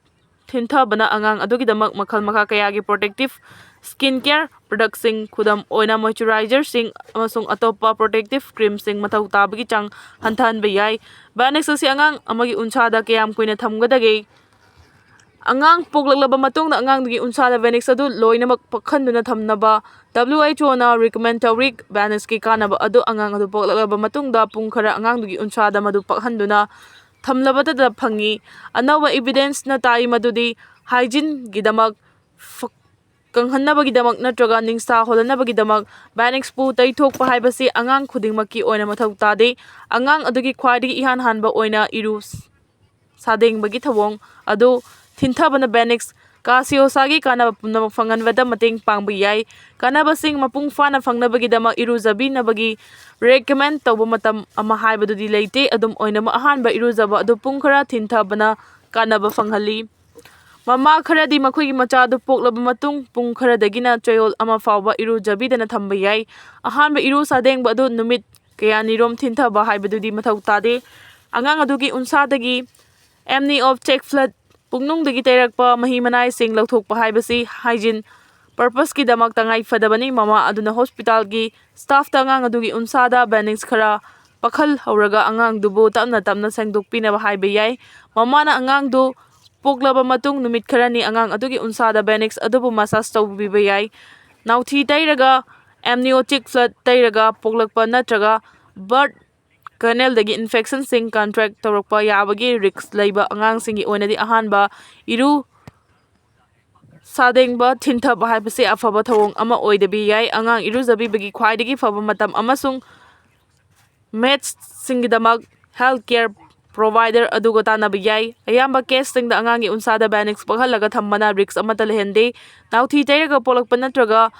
ꯊꯤꯟꯊꯕꯅ ꯑꯉꯥꯡ ꯑꯗꯨꯒꯤꯗꯃꯛ ꯃꯈꯜ ꯃꯈꯥ ꯀꯌꯥꯒꯤ protective skin care productꯁꯤꯡ, ꯈꯨꯗꯝ ꯑꯣꯏꯅ moisturizerꯁꯤꯡ ꯑꯃꯁꯨꯡ ꯑꯇꯣꯞꯄ protective creamꯁꯤꯡ ꯃꯊꯧ ꯇꯥꯕꯒꯤ ꯆꯥꯡ ꯍꯟꯊꯍꯟꯕ ꯌꯥꯏ꯫ Vanix ꯑꯁꯤ ꯑꯉꯥꯡ ꯑꯃꯒꯤ ꯎꯟꯁꯥꯗ ꯀꯌꯥꯝ ꯀꯨꯏꯅ ꯊꯝꯒꯗꯒꯦ? ꯑꯉꯥꯡ ꯄꯣꯛꯂꯛꯂꯕ ꯃꯇꯨꯡꯗ ꯑꯉꯥꯡꯗꯨꯒꯤ ꯎꯟꯁꯥꯗ Vanix ꯑꯗꯨ ꯂꯣꯏꯅꯃꯛ ꯄꯛꯍꯟꯗꯨꯅ ꯊꯝꯅꯕ WHOꯅ recommend ꯇꯧꯔꯤ꯫ Vanixꯀꯤ ꯀꯥꯟꯅꯕ ꯑꯗꯨ ꯑꯉꯥꯡ ꯑꯗꯨ ꯄꯣꯛꯂꯛꯂꯕ ꯃꯇꯨꯡꯗ ꯄꯨꯡ ꯈꯔ ꯑꯉꯥꯡꯗꯨꯒꯤ ꯎꯟꯁꯥꯗ ꯃꯗꯨ ꯄꯛꯍꯟꯗꯨꯅ ꯊꯝꯂꯕꯇꯗ ꯐꯪꯏ꯫ ꯑꯅꯧꯕ evidenceꯅ ꯇꯥꯛꯏ ꯃꯗꯨꯗꯤ hygieneꯒꯤꯗꯃꯛ ꯐ-, ꯀꯪꯍꯟꯅꯕꯒꯤꯗꯃꯛ ꯅꯠꯇ꯭ꯔꯒ ꯅꯤꯡꯁꯥ ꯍꯣꯜꯍꯟꯅꯕꯒꯤꯗꯃꯛ Vanixꯄꯨ ꯇꯩꯊꯣꯛꯄ ꯍꯥꯏꯕꯁꯤ ꯑꯉꯥꯡ ꯈꯨꯗꯤꯡꯃꯛꯀꯤ ꯑꯣꯏꯅ ꯃꯊꯧ ꯇꯥꯗꯦ꯫ ꯑꯉꯥꯡ ꯑꯗꯨꯒꯤ ꯈ꯭ꯋꯥꯏꯗꯒꯤ ꯏꯍꯥꯟ ꯍꯥꯟꯕ ꯑꯣꯏꯅ ꯏꯔꯨ ꯁꯥꯗꯦꯡꯕꯒꯤ ꯊꯧꯑꯣꯡ ꯑꯗꯨ ꯊꯤꯟꯊꯕꯅ Vanix Gaseosaꯒꯤ ꯀꯥꯟꯅꯕ ꯄꯨꯝꯅꯃꯛ ꯐꯪꯍꯟꯕꯗ ꯃꯇꯦꯡ ꯄꯥꯡꯕ ꯌꯥꯏ꯫ ꯀꯥꯟꯅꯕꯁꯤꯡ ꯃꯄꯨꯡ ꯐꯥꯅ ꯐꯪꯅꯕꯒꯤꯗꯃꯛ ꯏꯔꯨꯖꯕꯤꯅꯕꯒꯤ recommend ꯇꯧꯕ ꯃꯇꯝ ꯑꯃ ꯍꯥꯏꯕꯗꯨꯗꯤ ꯂꯩꯇꯦ꯫ ꯑꯗꯨꯝ ꯑꯣꯏꯅꯃꯛ, ꯑꯍꯥꯟꯕ ꯏꯔꯨꯖꯕ ꯑꯗꯨ ꯄꯨꯡ ꯈꯔ ꯊꯤꯟꯊꯕꯅ ꯀꯥꯟꯅꯕ ꯐꯪꯍꯜꯂꯤ꯫ ꯃꯃꯥ ꯈꯔꯗꯤ ꯃꯈꯣꯏꯒꯤ ꯃꯆꯥ ꯑꯗꯨ ꯄꯣꯛꯂꯕ ꯃꯇꯨꯡ ꯄꯨꯡ ꯈꯔꯗꯒꯤꯅ ꯆꯌꯣꯜ ꯑꯃ ꯐꯥꯎꯕ ꯏꯔꯨꯖꯕꯤꯗꯅ ꯊꯝꯕ ꯌꯥꯏ꯫ ꯑꯍꯥꯟꯕ ꯏꯔꯨ ꯁꯥꯗꯦꯡꯕ ꯑꯗꯨ ꯅꯨꯃꯤꯠ ꯀꯌꯥꯅꯤꯔꯣꯝ ꯊꯤꯟꯊꯕ ꯍꯥꯏꯕꯗꯨꯗꯤ ꯃꯊꯧ ꯇꯥꯗꯦ꯫ ꯑꯉꯥꯡ ꯑꯗꯨꯒꯤ ꯎꯟꯁꯥꯗꯒꯤ amniotic fluid, ꯄꯨꯛꯅꯨꯡꯗꯒꯤ ꯇꯩꯔꯛꯄ ꯃꯍꯤ ꯃꯅꯥꯏꯁꯤꯡ ꯂꯧꯊꯣꯛꯄ ꯍꯥꯏꯕꯁꯤ hygiene purposeꯀꯤꯗꯃꯛ ꯇꯉꯥꯏ ꯐꯗꯕꯅꯤ꯫ ꯃꯃꯥ ꯑꯗꯨꯅ hospitalꯒꯤ staffꯇ ꯑꯉꯥꯡ ꯑꯗꯨꯒꯤ ꯎꯟꯁꯥꯗ Banix ꯈꯔ ꯄꯛꯍꯜꯍꯧꯔꯒ ꯑꯉꯥꯡꯗꯨꯕꯨ ꯇꯞꯅ ꯇꯞꯅ ꯁꯦꯡꯗꯣꯛꯄꯤꯅꯕ ꯍꯥꯏꯕ ꯌꯥꯏ꯫ ꯃꯃꯥꯅ ꯑꯉꯥꯡꯗꯨ ꯄꯣꯛꯂꯕ ꯃꯇꯨꯡ ꯅꯨꯃꯤꯠ ꯈꯔꯅꯤ ꯑꯉꯥꯡ ꯑꯗꯨꯒꯤ ꯎꯟꯁꯥꯗ Banix ꯑꯗꯨꯕꯨ massage ꯇꯧꯕꯤꯕ ꯌꯥꯏ꯫ ꯅꯥꯎꯊꯤ ꯇꯩꯔꯒ, amniotic fluid ꯇꯩꯔꯒ ꯄꯣꯛꯂꯛꯄ ꯅꯠꯇ꯭ꯔꯒ birth canalꯗꯒꯤ infectionꯁꯤꯡ contract ꯇꯧꯔꯛꯄ ꯌꯥꯕꯒꯤ risk ꯂꯩꯕ ꯑꯉꯥꯡꯁꯤꯡꯒꯤ ꯑꯣꯏꯅꯗꯤ ꯑꯍꯥꯟꯕ ꯏꯔꯨ ꯁꯥꯗꯦꯡꯕ ꯊꯤꯟꯊꯕ ꯍꯥꯏꯕꯁꯤ ꯑꯐꯕ ꯊꯧꯑꯣꯡ ꯑꯃ ꯑꯣꯏꯗꯕꯤ ꯌꯥꯏ꯫ ꯑꯉꯥꯡ ꯏꯔꯨꯖꯕꯤꯕꯒꯤ ꯈ꯭ꯋꯥꯏꯗꯒꯤ ꯐꯕ ꯃꯇꯝ ꯑꯃꯁꯨꯡ mathsꯁꯤꯡꯒꯤꯗꯃꯛ health care provider ꯑꯗꯨꯒ ꯇꯥꯟꯅꯕ ꯌꯥꯏ꯫ ꯑꯌꯥꯝꯕ caseꯁꯤꯡꯗ ꯑꯉꯥꯡꯒꯤ ꯎꯟꯁꯥꯗ Banix ꯄꯛꯍꯜꯂꯒ ꯊꯝꯕꯅ risk ꯑꯃꯠꯇ ꯂꯩꯍꯟꯗꯦ꯫ ꯅꯥꯎꯊꯤ ꯇꯩꯔꯒ ꯄꯣꯛꯂꯛꯄ ꯅꯠꯇ꯭ꯔꯒ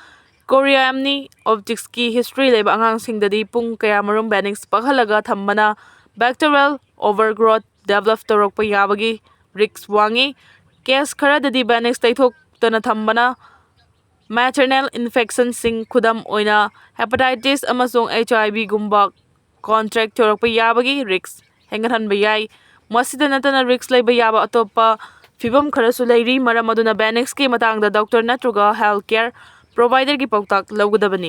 chorioamnioticꯀꯤ history ꯂꯩꯕ ꯑꯉꯥꯡꯁꯤꯡꯗꯗꯤ ꯄꯨꯡ ꯀꯌꯥꯃꯔꯨꯝ Banix ꯄꯛꯍꯜꯂꯒ ꯊꯝꯕꯅ bacterial overgrowth develop ꯇꯧꯔꯛꯄ ꯌꯥꯕꯒꯤ risk ꯋꯥꯡꯏ꯫ Case ꯈꯔꯗꯗꯤ Banix ꯇꯩꯊꯣꯛꯇꯅ ꯊꯝꯕꯅ maternal infectionꯁꯤꯡ, ꯈꯨꯗꯝ ꯑꯣꯏꯅ hepatitis ꯑꯃꯁꯨꯡ HIVꯒꯨꯝꯕ contract ꯇꯧꯔꯛꯄ ꯌꯥꯕꯒꯤ risk ꯍꯦꯟꯒꯠꯍꯟꯕ ꯌꯥꯏ꯫ ꯃꯁꯤꯗ ꯅꯠꯇꯅ risk ꯂꯩꯕ ꯌꯥꯕ ꯑꯇꯣꯞꯄ ꯐꯤꯚꯝ ꯈꯔꯁꯨ ꯂꯩꯔꯤ, ꯃꯔꯝ ꯑꯗꯨꯅ Banixꯀꯤ ꯃꯇꯥꯡꯗ doctor ꯅꯠꯇ꯭ꯔꯒ health care providerꯒꯤ ꯄꯥꯎꯇꯥꯛ ꯂꯧꯒꯗꯕꯅꯤ꯫